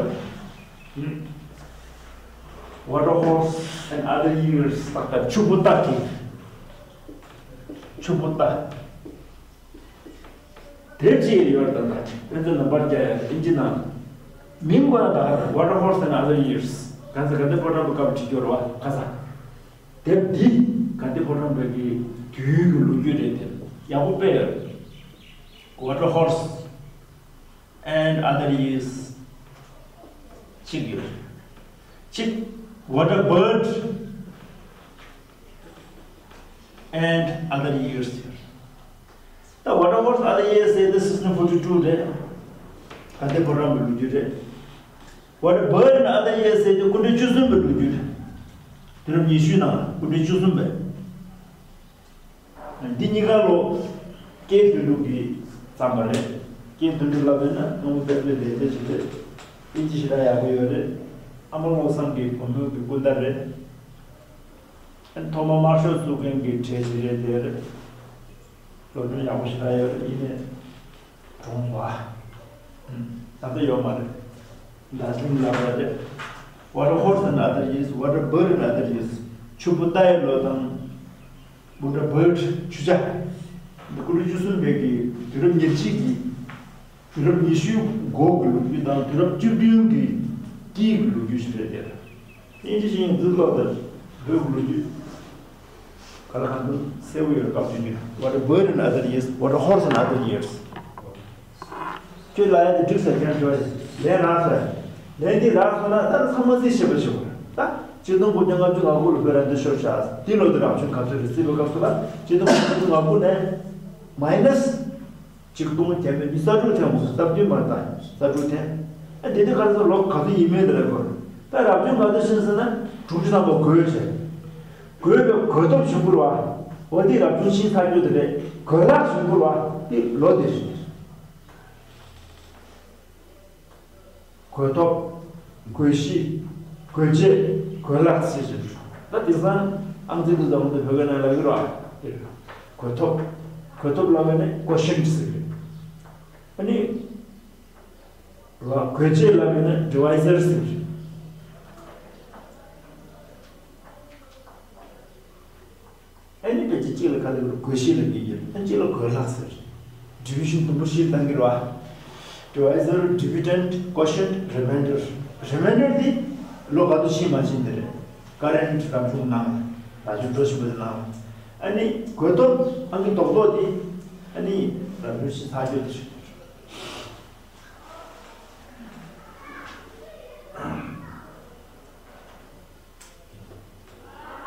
Water Horse and Other Years ཏག་ཏག་ཆུ་བོ་རྟ་གི། ཆུ་བོ་རྟ། དེབ་ཅིག་ཡོད་ད་ལྟ་དཔེ་མཛོད་ནང་པར་རྒྱག་ཡ་དབྱིན་ཇི་ནང་། མིང་པ་ད་Water Horse and Other Years གང་ཟེར་ག་དེ་ཕོ་བྲང་པོ་སྐབས་བྲིས་ཡོད་རེད་བ་ཁ་ས། དེབ་འདི་ག་དེ་ཕོ་བྲང་པོའི་གི་དུས་ཀྱི་ལོ་རྒྱུས་རེད་དེ། ཡག་པོ་དཔེ་ཡོད། Water Horse and Other Years གཅིག་ཡོད། གཅིག Water Bird and Other Years ཡོད། ད་Water Horse Other Years ཟེར་དེ་sixteen forty two རེད། ག་དེ་ཕོ་བྲང་པོའི་ལོ་རྒྱུས་རེད། Water Bird and Other Years ཟེར་དེ་སྐུ་ཕྲེང་བཅུ་གསུམ་པའི་ལོ་རྒྱུས་རེད། དུས་རབས་ཉི་ཤུའི་ནང་སྐུ་ཕྲེང་བཅུ་གསུམ་པའི། འདི་གཉིས་ཀ་ལོ་ཀེ་དོན་གྲུབ་ཀྱིས་བརྩམས་པ་རེད། ཀེ་དོན་གྲུབ་ལབ་པས་ན་རྣམ་པ་དཔེ་མཛོད་ལས་དེ་ཞིག་རེད། དབྱིན་ཇི་ཞེ་དྲག་ཡག་པོ་ཡོད་རེད། ཨ་མ་བློ་བཟང་གི་བུ་མོ་གི་སྐུ་ཟླ་རེད། ཐོག་མར་དམར་ཤོག་བཙུགས་མཁན་གྱི་གྲས་ཤིག་རེད་དེ་རེད། སློབ་སྦྱོང་ཡག་པོ་ཞེ་དྲག་ཡོད་རེད། ཡིན་ནའི་གྲོངས་པ། ད་ལྟ་ཡོད་མ་རེད། ད་ཐེངས་ལབ་པ་རེད། Water Horse and Other Years, Water Bird and Other Years ཆུ་བོ་རྟ་ཡི་ལོ་དང་། Water Bird ཆུ་བྱ། སྐུ་ཕྲེང་བཅུ་གསུམ་པའི་གི་དུས་རབས་ཉེར་གཅིག་གི། དུས་རབས་ཉི་ཤུའི་འགོ་གི་ལོ་རྒྱུས་དང་དུས་རབས་བཅུ་བདུན་གྱི་དཀྱིལ་གྱི་ལོ་རྒྱུས་ཤིག་རེད་དེ། དབྱིན་ཇི་ཞིག་ཡིན་འཛུལ་ལོག་དང་བོད་ཀྱི་ལོ་རྒྱུས་ག་ལ་གང་འདུག་གསལ་པོ་ཡོད་སྐབས་དུས་རྒྱུན། Water Bird and Other Years, Water Horse and Other Years ཁྱོད་ལ་ཡ་དེ་འགྲིག་ཟེར་མཁན་ཁྱོད་ལན་རག་ཟེར། ལན་དེ་རག་སོང་ན་ད་ཚང་མ་རྩིས་ཞིབ་པ་ཞིག་དགོས། ད་ཆིག་སྟོང་དགུ་བརྒྱ་ལྔ་བཅུ་ང་དགུ་ལ་བོད་རང་བཙན་ཤོར་བཞག་འདི་ལོ་དེ་རང་བྱུང་ག་ཚོད་རེད་རྩིས་པའི་སྐབས་སུ་ལ་ཆིག་སྟོང་དགུ་བརྒྱ་ལྔ་བཅུ་ང་དགུ་ནས་མའི་ནས། ཆིག་སྟོང་བརྒྱ་མེད་ཉི་ཤུ་རྩ་དྲུག་ཐེངས་མ་གཏོགས་རྩ་བདུན་མ་རེད། ད་རྩ་དྲུག་ཐེངས། ཨ་དེ་དུས་ག་རེ་ཟེར་ལོ་ག་ཚོད་ཡིན་མིན་དེ་ལ་གོ། ད་རབ་བྱུང་ག་ཚོད་ཕྱིན་ཟེར་ན་དྲུག་ཅུ་ཐམ་པ་བགོས་བྱས། བགོས་པའི་བགོས་ཐོབ་བྱུང་དགོས་རེད་བ། འོ་དེ་རབ་བྱུང་ཕྱིན་ཚར་རྒྱུ་དེ་རེད། བགོས་ལྷག་བྱུང་དགོས་རེད་བ། དེ་ལོ་དེ་རེད། བགོས་ཐོབ། བགོས་གཞི། བགོས་བྱེད། བགོས་ལྷག་ཟེར་བཞིན། ད་དེང་སང་ཨང་རྩིས་དེ་ཚོ་ང་ཚོ་བོད་སྐད་ནང་ལབ་ཀྱི་རེད་བ། དེ་རེད། བགོས་ཐོབ། བགོས་ཐོབ་ལབ་པ་ནི་ཀོ་ཤེན་ཟེར་གི་རེད། ཨ་ནི། བགོས་བྱེད་ལབ་པ་ནི་ཌི་བི་ཛར་ཟེར་གི་རེད། ཨ་ནི་ཕལ་ཆེར་གཅིག་ལ་ག་རེ་ཟེར་བགོས་གཞི་ལབ་ཀྱི་ཡོད། ཨ་གཅིག་ལ་བགོས་ལྷག་ཟེར། ཌི་བི་ཤན་དུམ་བུ་བཞིར་བཏང་གི་རེད་བ། ཌི་བི་ཛར། ཌི་བི་ཌེན་ཊི། ཀོ་ཤེན་ཊི། རི་མའིན་ཌར། རི་མའིན་ཌར་འདི་ལོ་ག་ཚོད་ཕྱིན་མ་ཕྱིན་དེ་རེད། ཀ་རེན་ཊི་རབ་བྱུང་ནང་། ད་ཆུ་འགྲོ་བཞིན་པ་དེ་ནང་། ཨ་ནི་བགོས་ཐོབ་ཨང་ཀི་རྡོག་རྡོག་འདི་ཨ་ནི་རབ་བྱུང་ཕྱིན་ཚར་རྒྱུ་དེ་རེད།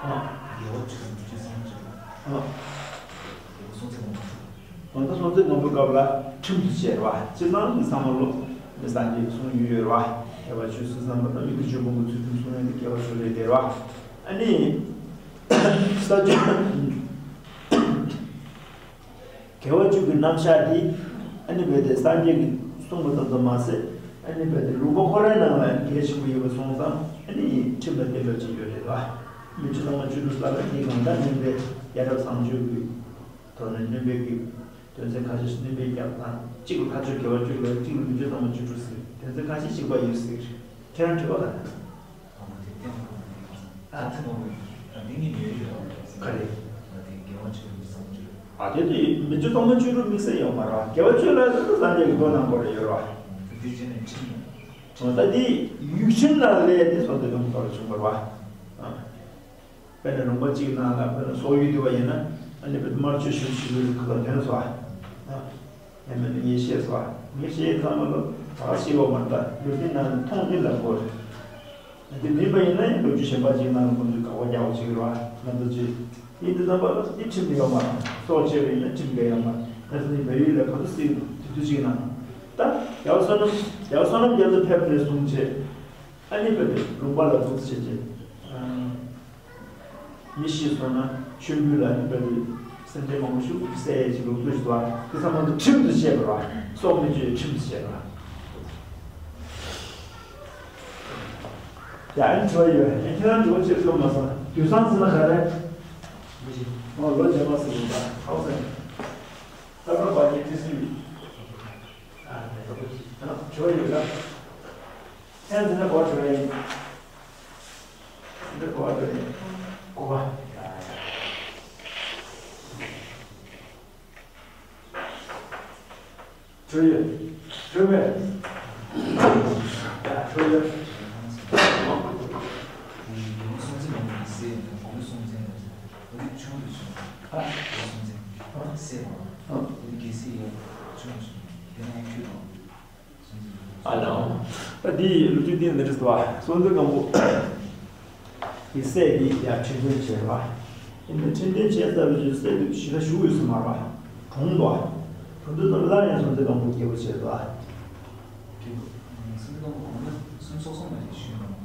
ཨ། རྒྱལ་བ་བཅུ་དང་ཉི་ཤུ་སོང་ཅིག་ཨ། རྒྱལ་བ་སྲོང་བཙན་སྒམ་པོ། ད་ལྟ་སྲོང་བཙན་སྒམ་པོའི་སྐབས་ལ་ཁྲིམས་སུ་བཅད་པ། སྤྱིར་བཏང་གི་བསམ་བློ་མི་སངས་རྒྱས་ཀྱི་གསུང་ཡུལ་ཡོད་རེད་བ། དགེ་བ་བཅུ་སྲིད་བསམ་པ་དང་མི་དགེ་བཅུ་སྤོང་གི་ཚུལ་ཁྲིམས་སྲུང་ཡས་དེ་དགེ་བ་བཅུ་རེད་དེ་རེད་བ། ཨ་ནི། ས་བཅུ། དགེ་བ་བཅུ་གི་རྣམ་གཞག་འདི་ཨ་ནི་རྦད་དེ་སངས་རྒྱས་ཀྱིས་གསུངས་པ་ཙམ་ཙམ་མ་ཟད། ཨ་ནི་རྦད་དེ་ལུང་པ་ཁོ་རའི་ནང་ལ་གལ་ཆེན་པོ་ཡོད་པ་སོང་ཙང་ཨ་ནི་ཁྲིམས་ལ་བརྟེན་པ་ཅིག་ཡོད་རེད་ལ། མི་བཅུ་ཐམ་པ་བཅུ་དྲུག་ལ་ལ་དེའི་གང་ལྟར་སྨན་པའི་ཡ་རབས་བཟང་སྤྱོད་ཀྱི་ཐོག་ནས་སྨན་པའི་གི་དོན་ཚན་ཁ་ཤས་སྨན་པའི་རྒྱབ་དང་གཅིག་ལ་ཁ་ཆོས་དགེ་བ་བཅུ་ལ་གཅིག་ལ་མི་བཅུ་ཐམ་པ་བཅུ་དྲུག་ཟེར་དོན་ཚན་ཁ་ཤས་གཅིག་པ་ཡོད་ཟེར། ཁྱེད་རང་དྲི་བ་ལ། ཨ་མ་དེ་ཐེངས་མང་པོ་ཡིན། ཨ་ཐེངས་མང་པོ་ཡིན། ཨ་འདི་ངས་ཉོས་ཡོད། ག་རེ། ང་དེ་དགེ་བ་བཅུ་དམིགས་བསལ་བཅུ། ཨ་དེ་དེ་མི་བཅུ་སྟོང་མ་བཅུ་དྲུག་དམིགས་བསལ་ཡོད་མ་རེད་བ། དགེ་བ་བཅུ་ལ་ཟེར་ན་སངས་རྒྱས་ཀྱི་མདོ་ནང་སྐོར་ལ་ཡོད་རེད་བ། དེ་བྱས་ནས་ཁྲིམས། ད་འདི་ཡུལ་ཆེན་ནང་ལས་དེ་སོང་དེ་དུ་མཐོ་རུ་བྱུང་བ་རེད་བ། དཔེར་ན་ལུང་པ་གཅིག་ནང་ལ་དཔེར་ན་སོག་ཡུལ་དུ་བ་ཡིན་ན་ཨ་ནི་དཔེར་ན་དམར་མཆོད་ཞུ་ཞུ་ཡུལ་ཁ་ལ་དོན་སོ། ཡང་མིན་ན་ངེས་ཤེས་སོ། ངེས་ཤེས་ཚང་མ་ལ་ད་ཤེས་བ་མ་ད་ལུས་རྟེན་ནང་མཐོང་མིན་ལ་གོ། དེ་མིན་པ་ཡིན་ན་ཡང་ལོ་རྒྱུས་གཞན་པ་ཅིག་ནང་ལ་ཁོང་ཚོས་དགག་པ་རྒྱག་པ་ཅིག་རེད་བ། ང་ཚོ་ཅིག་ཡིན་དུས་ཙམ་པ་ལ་འདི་ཁྲིམས་ཡོད་མ་རེད། སྲོག་བཅད་པ་ཡིན་ན་ཁྲིམས་འགལ་ཡོད་མ་རེད། ང་ཚོ་ནི་བལ་ཡུལ་ལ་ག་ཚོད་སྲིད་འདུག་དེ་དུས་ཅིག་ནང་ད་རྒྱལ་བ་བསོད་ནམས་རྒྱལ་བ་བསོད་ནམས་རྒྱ་མཚོ་ཕེབས་ནས་བཟུང་བྱས་ཨ་ནི་བལ་ཡུལ་ལུང་པ་ལ་འདུག་བྱས་བྱས། མི་ཤི་སོང་ན་མཆོད་འབུལ་ལ་ཨ་ནི་བལ་ཡུལ་སེམས་ཅན་མང་པོ་ཞིག་བསད་ཡས་ཀྱི་ལུགས་སྲོལ་ཞིག་འདུག་བ། དེ་ཚང་མ་དུ་ཁྲིམས་སུ་བཤད་པ་རེད་བ། སྲོག་མི་གཅོད་ཁྲིམས་སུ་བཤད་པ་རེད་བ། ཡ། ཨ་ནི་དྲི་བ་ཡོད། ཨ་ཁྱེད་རང་དྲི་བ་ཅིག་བཀོད་མ་སོང་། དུས་སང་ཟེར་ན་ག་རེ། ཨོ་ལོ་རྗེས་མ་ཟེར་གྱི་འདུག་ཧའོ་སེ། ས་བཀྲ་བར་གྱི་ཏི་སི་ཡུལ། ཨ་ནི་དྲི་བ་ཡོད་ལ། ཨ་ནི་འདི་ནི་གོ་དྲི་བ་ཡིན། འདི་གོ་དྲི་བ་ཡིན། གོ་བ། གྲོལ་ཡོད། གྲོལ་མེད། གྲོལ་ཡོད། ཨ་ལའོ། ད་འདི་ལོ་རྒྱུས་འདི་འདི་འདྲ་ཟེར་བ། སྲོང་བཙན་སྒམ་པོ། གི་སྲས་ཀྱིས་ཡར་ཁྲི་འདོན་བྱས་པ། ཡིན་ན་ཁྲི་འདོན་བྱས་ཚར་བའི་རྗེས་སྲས་དེ་ཞེ་དྲག་བཞུགས་ཡོད་ས་མ་རེད་པ། གྲོངས་འདུག་གྲོངས་དུས་ཙམ་སླར་ཡང་སྲོང་བཙན་སྒམ་པོ་རྒྱལ་པོ་བྱས་འདུག་རྒྱལ་པོ། སྲོང་བཙན་སྒམ་པོ་གོང་ན་སུམ་ཅུ་སོ་གསུམ་ལ་ཞིག་བཞུགས་ཡོད་པ།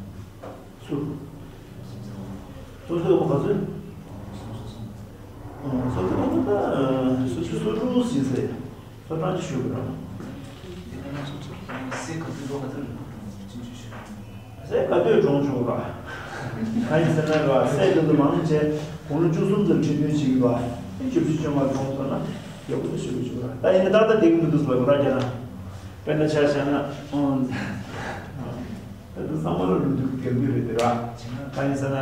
སུ། སྲོང་བཙན་སྒམ་པོ་ག་ཚོད། སུམ་ཅུ་སོ་གསུམ། སྲོང་བཙན་སྒམ་པོ་ད་སུམ་ཅུ་སོ་དྲུག་ཞིག་ཟེར། ས་གྲངས་ཅིག་ཞུ་དགོས་ར། དེ་ནས་ང་ཚོ་ཚོ་སྲས་ག་ཚོད་འགྲོ་ག་ཚོད་རེད་ཅིག་ཅིག་ཞུ། སྲས་ག་དུས་གྲོངས་བྱུང་ར། གང་ཡིན་ཟེར་ན་ར་སྲས་དེ་ཚོ་མང་ཆེ་དགུང་ལོ་བཅུ་གསུམ་ཙམ་ཁྲི་འདོན་བྱེད་ཀྱི་འདུག་བཅུ་བཞི་བཅོ་ལྔ་གྲོངས་སོང་ན་རྒྱལ་པོ་དེ་ཞུ་གི་བྱུང་ར། ད་ཡིན་ན་ཏག་ཏག་བསྡད་ཀྱི་མི་འདུག་ཟེར་བ་ར་རྒྱ་ན། དཔེར་ན་ཆ་བཞག་ན་ཨང་། ད་དུང་ཚང་མ་ལ་ལོ་དུས་ཀྱི་རྒྱབ་ལྗོངས་རེད་དེ་ར། གང་ཡིན་ཟེར་ན་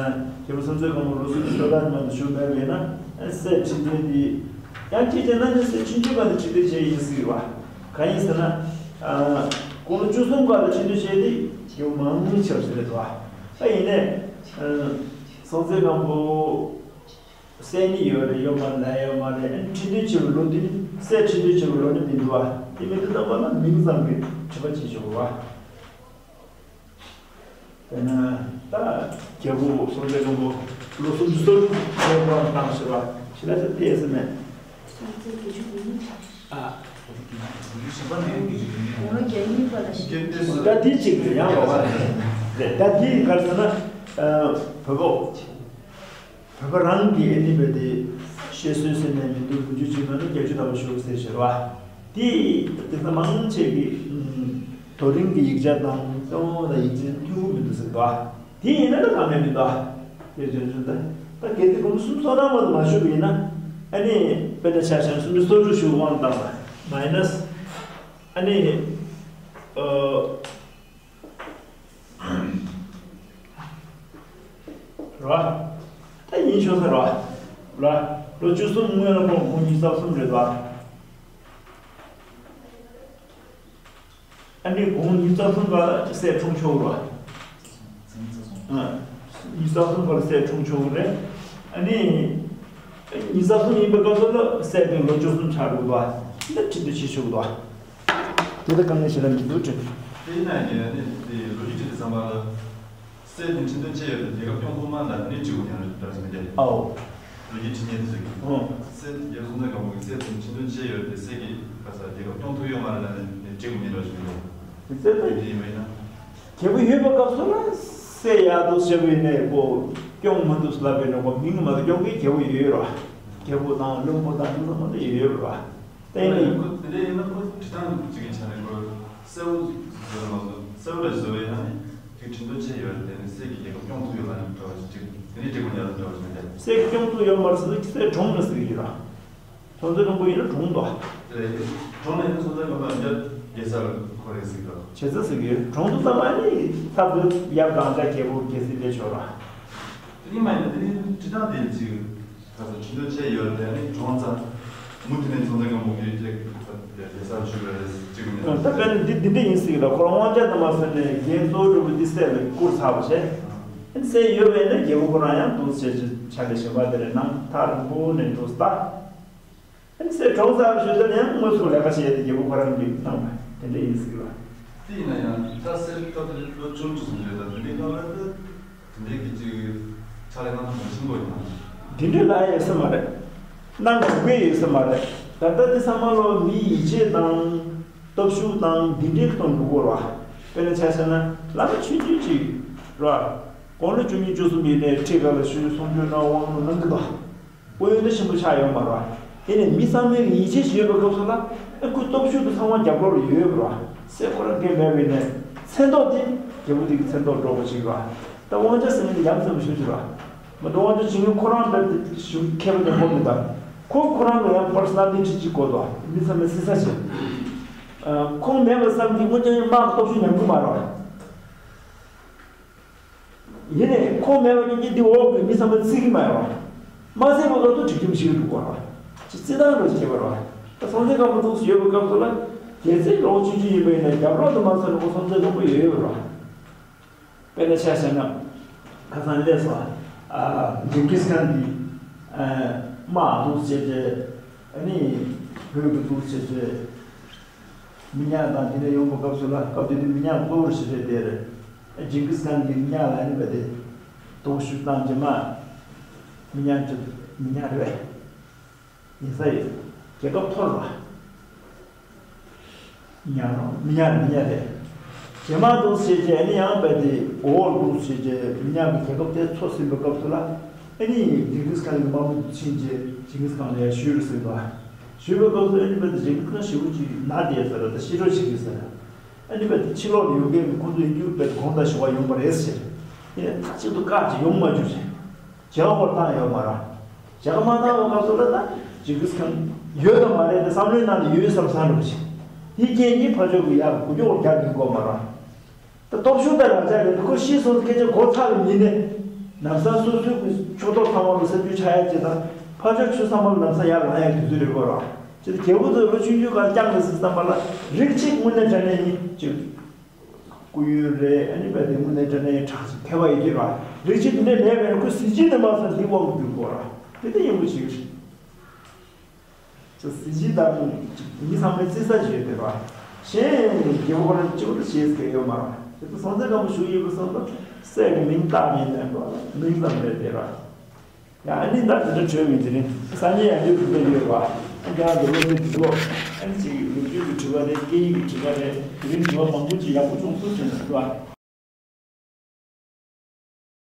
རྒྱལ་པོ་སྲོང་བཙན་སྒམ་པོ་ལོ་སུམ་ཅུ་སོ་ལྔ་མ་དུ་བཞུགས་མེད་པས་ན་སྲས་ཁྲི་འདོན་འདི། ཡང་ཁྱེད་ཀྱིས་ན་ནི་སྲས་ཆུང་ཆུང་སྒང་དུ་ཁྲི་འདོན་བྱས་ཡིན་སྲིད་ར། གང་ཡིན་ཟེར་ན། ཨ། དགུང་ལོ་བཅུ་གསུམ་སྒང་ལ་ཁྲི་འདོན་བྱས་ཏེ་རྒྱལ་པོ་མང་ཆེ་བ་ཞིག་རེད་དོ། ད་ཡིན་ནའི། ཨ། སྲོང་བཙན་སྒམ་པོ། སྲས་གཉིས་ཡོད་རེད་ཡོད་མ་རེད་ལབ་ཡོད་མ་རེད། ཨ་ནི་ཁྲི་འདོན་བྱས་པའི་ལོ་འདི་ནི་སྲས་ཁྲི་འདོན་བྱས་པའི་ལོ་ནི་མི་འདུག་བ། དེ་མི་འདུག་ཙམ་པ་ལ་མིང་ཙམ་གྱི་དྲི་བ་བྱེད་ཆོག་བ། དཔེར་ན་ད་རྒྱལ་པོ་སྲོང་བཙན་སྒམ་པོ་ལོ་སུམ་ཅུ་སོ་དྲུག་ལོ་བཏང་ཟེར་བ་ཞེ་དྲག་ཅིག་ཕེབས་ཟེར་མེད། སྲོང་བཙན་བརྒྱད་ཅུ་གོ་གཉིས། ཨ། གོང་ལོ་བརྒྱ་གཉིས་པ་ལ་ཞེས། ད་འདི་གཅིག་རེད་ཡང་ལོག་པ་རེད། ད་འདི་ག་རེ་ཟེར་ན། ཨ། བོད་པ། བོད་པ་རང་གི་ཨེ་ནི་བོད་དེ་བཤད་སྲོལ་ཟེར་ནས་མི་འདུག་ལོ་རྒྱུས་ཅིག་ནང་ནས་བརྒྱད་ཅུ་ལྟ་བུ་ཞུགས་ཟེར་ཞེས་པ། དེ་དེ་ཚོ་མང་ཆེ་གི་ཨུམ། རྡོ་རིང་གི་ཡིག་ཆ་དང་ཏོང་ཧོང་དང་ཡིག་ཆ་མཐུན་པོ་མི་འདུག་ཟེར་གི་འདུག་དེ་ཡིན་ན་ད་གང་ནས་མི་འདུག་དེ་བརྗོད་བྱུང་ད་ད་གལ་ཏེ་དགུང་ལོ་སུམ་ཅུ་སོ་ལྔ་བར་དུ་མ་བཞུགས་པ་ཡིན་ན་ཨ་ནི་དཔེར་ན་ཆ་བཞག་ན་སུམ་ཅུ་སོ་དྲུག་བཞུགས་དབང་བཏང་བ་མའི་ནས་ཨ་ནི་ཨོ། རེད་བ། ད་ཡིན་ཆོག་ས་རེད་བ། རེད་བ། ལོ་བཅུ་གསུམ་སྔོན་ལ་ཁོང་དགུང་ཉི་ཤུ་རྩ་གསུམ་རེད་བ། ཨ་ནི་དགུང་ཉི་ཤུ་རྩ་གསུམ་པ་ལ་སྲས་འཁྲུངས་ཆོག་རེད་བ། ཨ། ཉི་ཤུ་རྩ་གསུམ་པ་ལ་སྲས་འཁྲུངས་ཆོག་གི་རེད། ཨ་ནི། ཉི་ཤུ་རྩ་གསུམ་ཡིན་པའི་སྐབས་སུ་ལ་སྲས་དེ་ལོ་བཅུ་གསུམ་ཆགས་འགྲོ་གི་འདུག་བ། འདི་ཁྲི་འདོན་བྱེད་ཆོག་གི་འདུག་བ། དེ་ལ་དཀའ་ངལ་ཞེ་དྲག་མི་འདུག་དྲན། དེ་ཡིན་ན་ཡང་ནི་དེ་ལོ་རྒྱུས་བྲིས་དུས་ཙམ་པ་ལ། སྲས་དེ་ཁྲི་འདོན་བྱས་ཡོད་དེ་རྒྱལ་ཁབ་སྐྱོང་ཐུབ་མ་ལ་ནི་བྲིས་དགོས་ཀྱང་རེད་འདྲ་ཞིག་མི་འདུག་ཨའོ། ལོ་རྒྱུས་བྲིས་མཁན་དེ་ཚོས་ཀྱིས། ཨོ། སྲས་རྒྱལ་པོ་སྲོང་བཙན་སྒམ་པོ་གི་སྲས་དེ་ཁྲི་འདོན་བྱས་ཡོད་དེ་སྲས་ཀྱིས་ག་ས་རྒྱལ་ཁབ་སྐྱོང་ཐུབ་ཡོད་མ་རེད་ལ་ནི་བྲིས་དགོས་མིན་འདྲ་ཞིག་མི་འདུག་དེ་ཚོས་ད་དེ་ཡིན་པ་ཡིན་ན། རྒྱལ་པོ་ཡོད་པའི་སྐབས་སུ་ལ་སྲས་ཡག་འདུག་ཟེར་བ་ཡིན་ནའི་ཁོ་སྐྱོང་མི་འདུག་ལབ་པ་ཡིན་ན་ཁོ་མིང་མ་གཏོགས་སྐྱོང་མཁན་རྒྱལ་པོ་ཡོད་ཡོད་རེད་བ། རྒྱལ་པོ་དང་བློན་པོ་དང་དེ་ཚོ་མ་གཏོགས་ཡོད་ཡོད་རེད་བ། ད་ཡིན་ནའི་ཁོ་དེ་འདྲ་ཡིན་ན་ཁོ་བྲིས་སྟངས་གཅིག་གི་ཆ་ནས་ཁོ་གསལ་པོ་བཟོས་མ་སོང་། གསལ་པོ་རེ་བཟོས་པ་ཡིན་ན་ནི་ཁོས་ཁྲི་འདོན་བྱས་ཡོད་རེད་དེ་ནི་སྲས་ཀྱིས་རྒྱལ་ཁབ་སྐྱོང་ཐུབ་ཡོད་ལ་ནི་འདྲ་བ་ཞིག་ཅིག་དེ་ནི་འགྲིག་པ་ཉག་འདྲ་བ་ཞིག་མི་འདུག་སྲས་ཀྱིས་སྐྱོང་ཐུབ་ཡོད་མ་རེད་ཟེར་དུས་ཁྱི་སྲས་གྲོངས་རེད་ཟེར་གྱི་ཡོད་ར། སྲོང་བཙན་སྒམ་པོ་ཡིན་ན་གྲོངས་འདུག་དེ་ལས་གྲོངས་ནས་སྲོང་བཙན་སྒམ་པོ་ཡང་བསྐྱར་རྒྱལ་ས་ལ་འཁོར་རེད་ཟེར་གི་རེད། བྱས་ཙང་ཟེར་གི་ཡོད། གྲོངས་དུས་ཙམ་པ་ནི་ད་བོད་ཡབ་གངས་ཅན་རྒྱལ་པོ་རྒྱལ་སྲིད་སྤེལ་ཆོག་ར། དེ་ནི་མ་ཡིན་ན་དེ་ནི་བྲིས་སྟངས་དེ་ཅིག་ག་ས་ཁྲི་འདོན་བྱས་ཡོད་དེ་ནི་གྲོངས་ཙང་། མུ་མཐུད་ནས་ཚོང་རྫས་སྒམ་པོ་གི་ཅིག་ཡ་ས་ཞུ་བའི་ཅིག་ནས། ད་དཔེར་ན་འདི་འདི་འདྲ་ཡིན་སྲིད་ཀྱི་ལ། ཁོ་རང་དབང་ཆ་དུ་མ་ཟེར་ནས་རྒན་གཙོ་བོ་གྲུབ་པ་འདི་སྲས་ལ་བསྐུར་ཚར་བ་བྱས། སྲས་ཡོད་པས་ན་རྒྱལ་པོ་ཁོ་རང་ཡང་འདུག་བྱས་ཕྱག་ལས་གཞན་པ་དེ་རེད་གནང་ཐག་རིང་པོ་ནས་འགྲོ་ས། ཨ་ནི་སྲས་གྲོངས་ཚར་བའི་ཞོར་དུ་ཡང་དངོས་སུ་ལས་ཀ་བྱས་ཏེ་རྒྱལ་པོ་ཁོ་རང་གིས་གནང་བ་དེ་འདྲ་ཡིན་སྲིད་ལ། དེ་ཡིན་ན་ཡང་ད་སྲས་སྐབས་དེར་ལོ་ཆུང་དུས་སུ་རེད། ད་དེ་འདྲའི་སྐབས་ལ་དེ་འདྲའི་གི་ཅིག་ཕྱག་ལས་གནང་ཐུབ་པ་ཆེན་པོ་ཡིན་ན། དེ་འདྲའི་ལ་ཡོད་ས་མ་རེད། གནང་དགོས་ཀྱི་ཡོད་ས་མ་རེད། ད་ལྟ་དེ་ཚང་མ་ལོ་མི་ཡིད་ཆེས་དང་སྟོབས་ཤུགས་དང་དེ་འདྲའི་སྟོང་འགྲོ་གི་རེད་བ། དཔེར་ན་ཆ་བཞག་ན་བླ་མ་ཆུང་ཆུང་ཅིག་རེད་བ། དགུང་ལོ་བཅུ་གཉིས་བཅུ་གསུམ་ཡིན་ནའི་ཁྲིད་ཀ་ལ་ཞུ་གསུང་ཆོས་གནང་དབང་ལུང་གནང་གི་འདུག་སྐུ་ཡོན་ཏན་ཆེན་པོ་ཆགས་ཡོད་མ་རེད། དེ་ནས་མི་ཚང་མས་ཡིད་ཆེས་བྱེད་པའི་སྐབས་སུ་ལ་ཨ་ཁུ་སྟོབས་ཤུགས་དེ་ཚང་མ་རྒྱབ་ལོགས་ལ་ཡོད་པ་རེད། སྲས་ཁོ་རང་སྐད་མེད་པས་ནས་མཚན་ཐོག་དེ་རྒྱལ་པོ་དེ་གི་མཚན་ཐོག་འགྲོ་དགོས་ཅིག་རེད། ད་དབང་ཆ་ཟེར་མཁན་དེ་ཡ་མཚན་པོ་ཞེ་པོ་ཅིག་རེད། མ་གཏོགས་དབང་ཆ་བྱིན་མཁན་ཁོ་རང་འདྲ་དེ་ཞེ་པོ་མཁས་པ་ནས་ཁོ་མི་འདུག་ཁོ་ཁོ་རང་གི་ཡང་པར་སོ་ནལ་ཊི་ཅིག་དགོས་འདུག་མི་ཚང་མས་བརྩི་ས་བྱེད། ཁོང་མེད་པ་ཙམ་གྱིས་དངོས་ཀྱང་དམག་སྟོབས་ཤུགས་ཉམས་རྒྱུ་མ་རེད། ཡིན་ནའི་ཁོང་མེད་པ་ཉིད་ཀྱིས་འདི་འོག་གི་མི་ཚང་མ་བརྩི་གི་མ་ཡོང་། མ་བརྩིས་པ་ག་ཏུ་སྒྲིག་ཁྲིམས་ཤིག་འགྲོ་དགོས་ར། ཅི་བརྩི་སྟངས་འགྲོ་ཅི་བྱེད་པ་ར། ད་སྲོང་བཙན་སྒམ་པོ་འདུག་སེ་ཡོད་པའི་སྐབས་སུ་ལ། གལ་སྲིད་ལོ་ཆུང་ཆུང་ཡིན་པ་ཡིན་ན་རྒྱབ་ལོགས་དུ་མ་སོང་ནས་ཁོ་སྲོང་བཙན་སྒམ་པོ་ཡོད་ཡོད་ར། དཔེར་ན་ཆ་བཞག་ན། ཁ་སང་སླེབས་སོང་། ཨ། ཇིང་གིས་ཁཱན་གྱི། ཨ། དམག་འདུག་སེ་བྱས་ཏེ། ཨ་ནི། བོད་ཀྱི་འདུག་སེ་བྱས་ཏེ། མི་ཉག་དང་དེ་འདྲ་ཡོང་བའི་སྐབས་སུ་ལ་སྐབས་དེ་དུས་མི་ཉག་གཙོ་བོར་བྱེད་པའི་དེར། ཇིང་གིས་ཁཱན་གྱི་མི་ཉག་ལ་ནི་བ་དེ་དོགས་ཞུ་བཏང་རྗེས་མ། མི་ཉག་ཅིག་མི་ཉག་རེད་པས། ཡིན་ས་ཡོད། རྒྱལ་ཁབ་འཐོར་བ། མི་ཉག་རང་མི་ཉག་རེད་མི་ཉག་རེད། རྗེས་མ་འདུག་སེ་བྱས་ཨ་ནི་ཡང་བ་དེ་འོག་འདུག་སེ་བྱས་མི་ཉག་གི་རྒྱལ་ཁབ་དེ་འཚོ་ཟིན་པའི་སྐབས་སུ་ལ། ཨ་ནི་ཇིང་གིས་ཁཱན་གྱི་དམག་མི་ཕྱིན་རྗེས་ཇིང་གིས་ཁཱན་ལ་ཡ་ཞུས་རེད་ཟེར་འདུག་ཞུས་པའི་སྐབས་སུ་ཨ་ནི་བ་དེ་ཇིང་གིས་ཁཱན་ཞེ་པོ་ཅིག་ན་བསྡད་ཟེར་ར། ད་ཤི་འགྲོ་བྱེད་ཀྱི་ཟེར། ཨ་ནི་བ་དེ་ཕྱི་ལོགས་ནས་ཡོང་མཁན་གྱི་ཁོང་ཚོ་ཡིན་རྒྱུ་བས་དགོངས་དག་ཞུ་བ་ཡོང་བ་རེད་ཟེར། ཡིན་ནའི་མཐའ་གཅིག་ཏུ་བཀག་ཅིག་ཡོང་མ་བཅུག་ཅིག་བྱ་བ་སྐོར་བཏང་ཡོད་མ་རེད། བྱ་བ་མ་བཏང་བའི་སྐབས་སུ་ལ་ད་ཇིང་གིས་ཁཱན་ཡོད་དམ་མ་རེད་དེ་བསམ་བློའི་ནང་ནས་ཡོད་བསམ་བསམ་འགྲོ་བ་ཞིག་དེའི་རྐྱེན་གྱིས་ཕར་ཕྱོགས་ཀྱི་ཡག་གུ་ཀྱོག་རྒྱག་གི་དགོས་མ་རེད། ད་སྟོབས་ཤུགས་དང་རང་ཅག་རེད། ཁོ་ཤི་སོང་ཚེ་སྐད་ཆ་གོ་ཚར་བ་ཡིན་ནའི། ལམ་སང་སོ་སོའི་གི་ཕྱོགས་གཏོགས་ཚང་མ་ལ་ས་རྒྱུས་ཆགས་ཡ་ཅིག་དང་། ཕར་ཕྱོགས་ཆོས་ཚང་མ་ལ་ལམ་སང་ཡར་ལངས་ཡ་དུས་ཚོད་རེད་གོ་ར། ཅི་ལྟར་རྒྱལ་པོ་ཚོས་ལོ་ཆུང་ཆུང་སྒང་བསྐྱངས་རེད་ཟེར་བསམ་པ་ལ་རིགས་གཅིག་དངོས་གནས་དྲང་གནས་ཡིན་ཅིག་སྐུ་ཡོན་རེད། ཨ་ནི་བས་དེ་དངོས་གནས་དྲང་གནས་ཡིན་དྲག་ཅིག་མཁས་པ་ཡོད་ཀྱི་ར། རིགས་གཅིག་དེ་འདྲས་མེད་པས་ཁོ་གཟི་བརྗིད་དུ་མ་སོང་འདི་དབང་གྱུར་གོ་ར། དེ་ལྟ་ཡིན་པོ་ཞིག་རེད། ཅིག་གཟི་བརྗིད་དང་མི་ཚང་མའི་བརྩི་ས་ཅིག་ཡོད་དེ་ར། གཞན་རྒྱལ་པོ་ཁོ་རང་གཅིག་པུ་ད་བྱེད་ས་ཡོད་མ་ར། དེ་ཚོ་སྲོང་བཙན་སྒམ་པོ་བཞུགས་ཡོད་པ་སོང་ཙང་སྲས་ཀྱི་མིང་བཏགས་མེད་ནས་འགྲོ་མིང་ཙམ་རེད་དེ་ར། ཡང་ཨ་ནི་ད་དེ་འདྲ་བྱོས་མི་དེ་རིང་སང་ཉིན་ཡང་འདི་རུ་འདི་ཡོད་པ། ཨ་ཀྱང་དེ་ལོ་འདི་འདུག་ཨ་ནི་ཅིག་ལོ་རྒྱུས་ཀྱི་དྲི་བ་རེད། སྐད་ཡིག་གི་དྲི་བ་རེད། དེ་རིང་དྲི་བ་མང་པོ་ཅིག་ཡག་པོ་བྱུང་སོང་དྲན་འདུག་ཨ།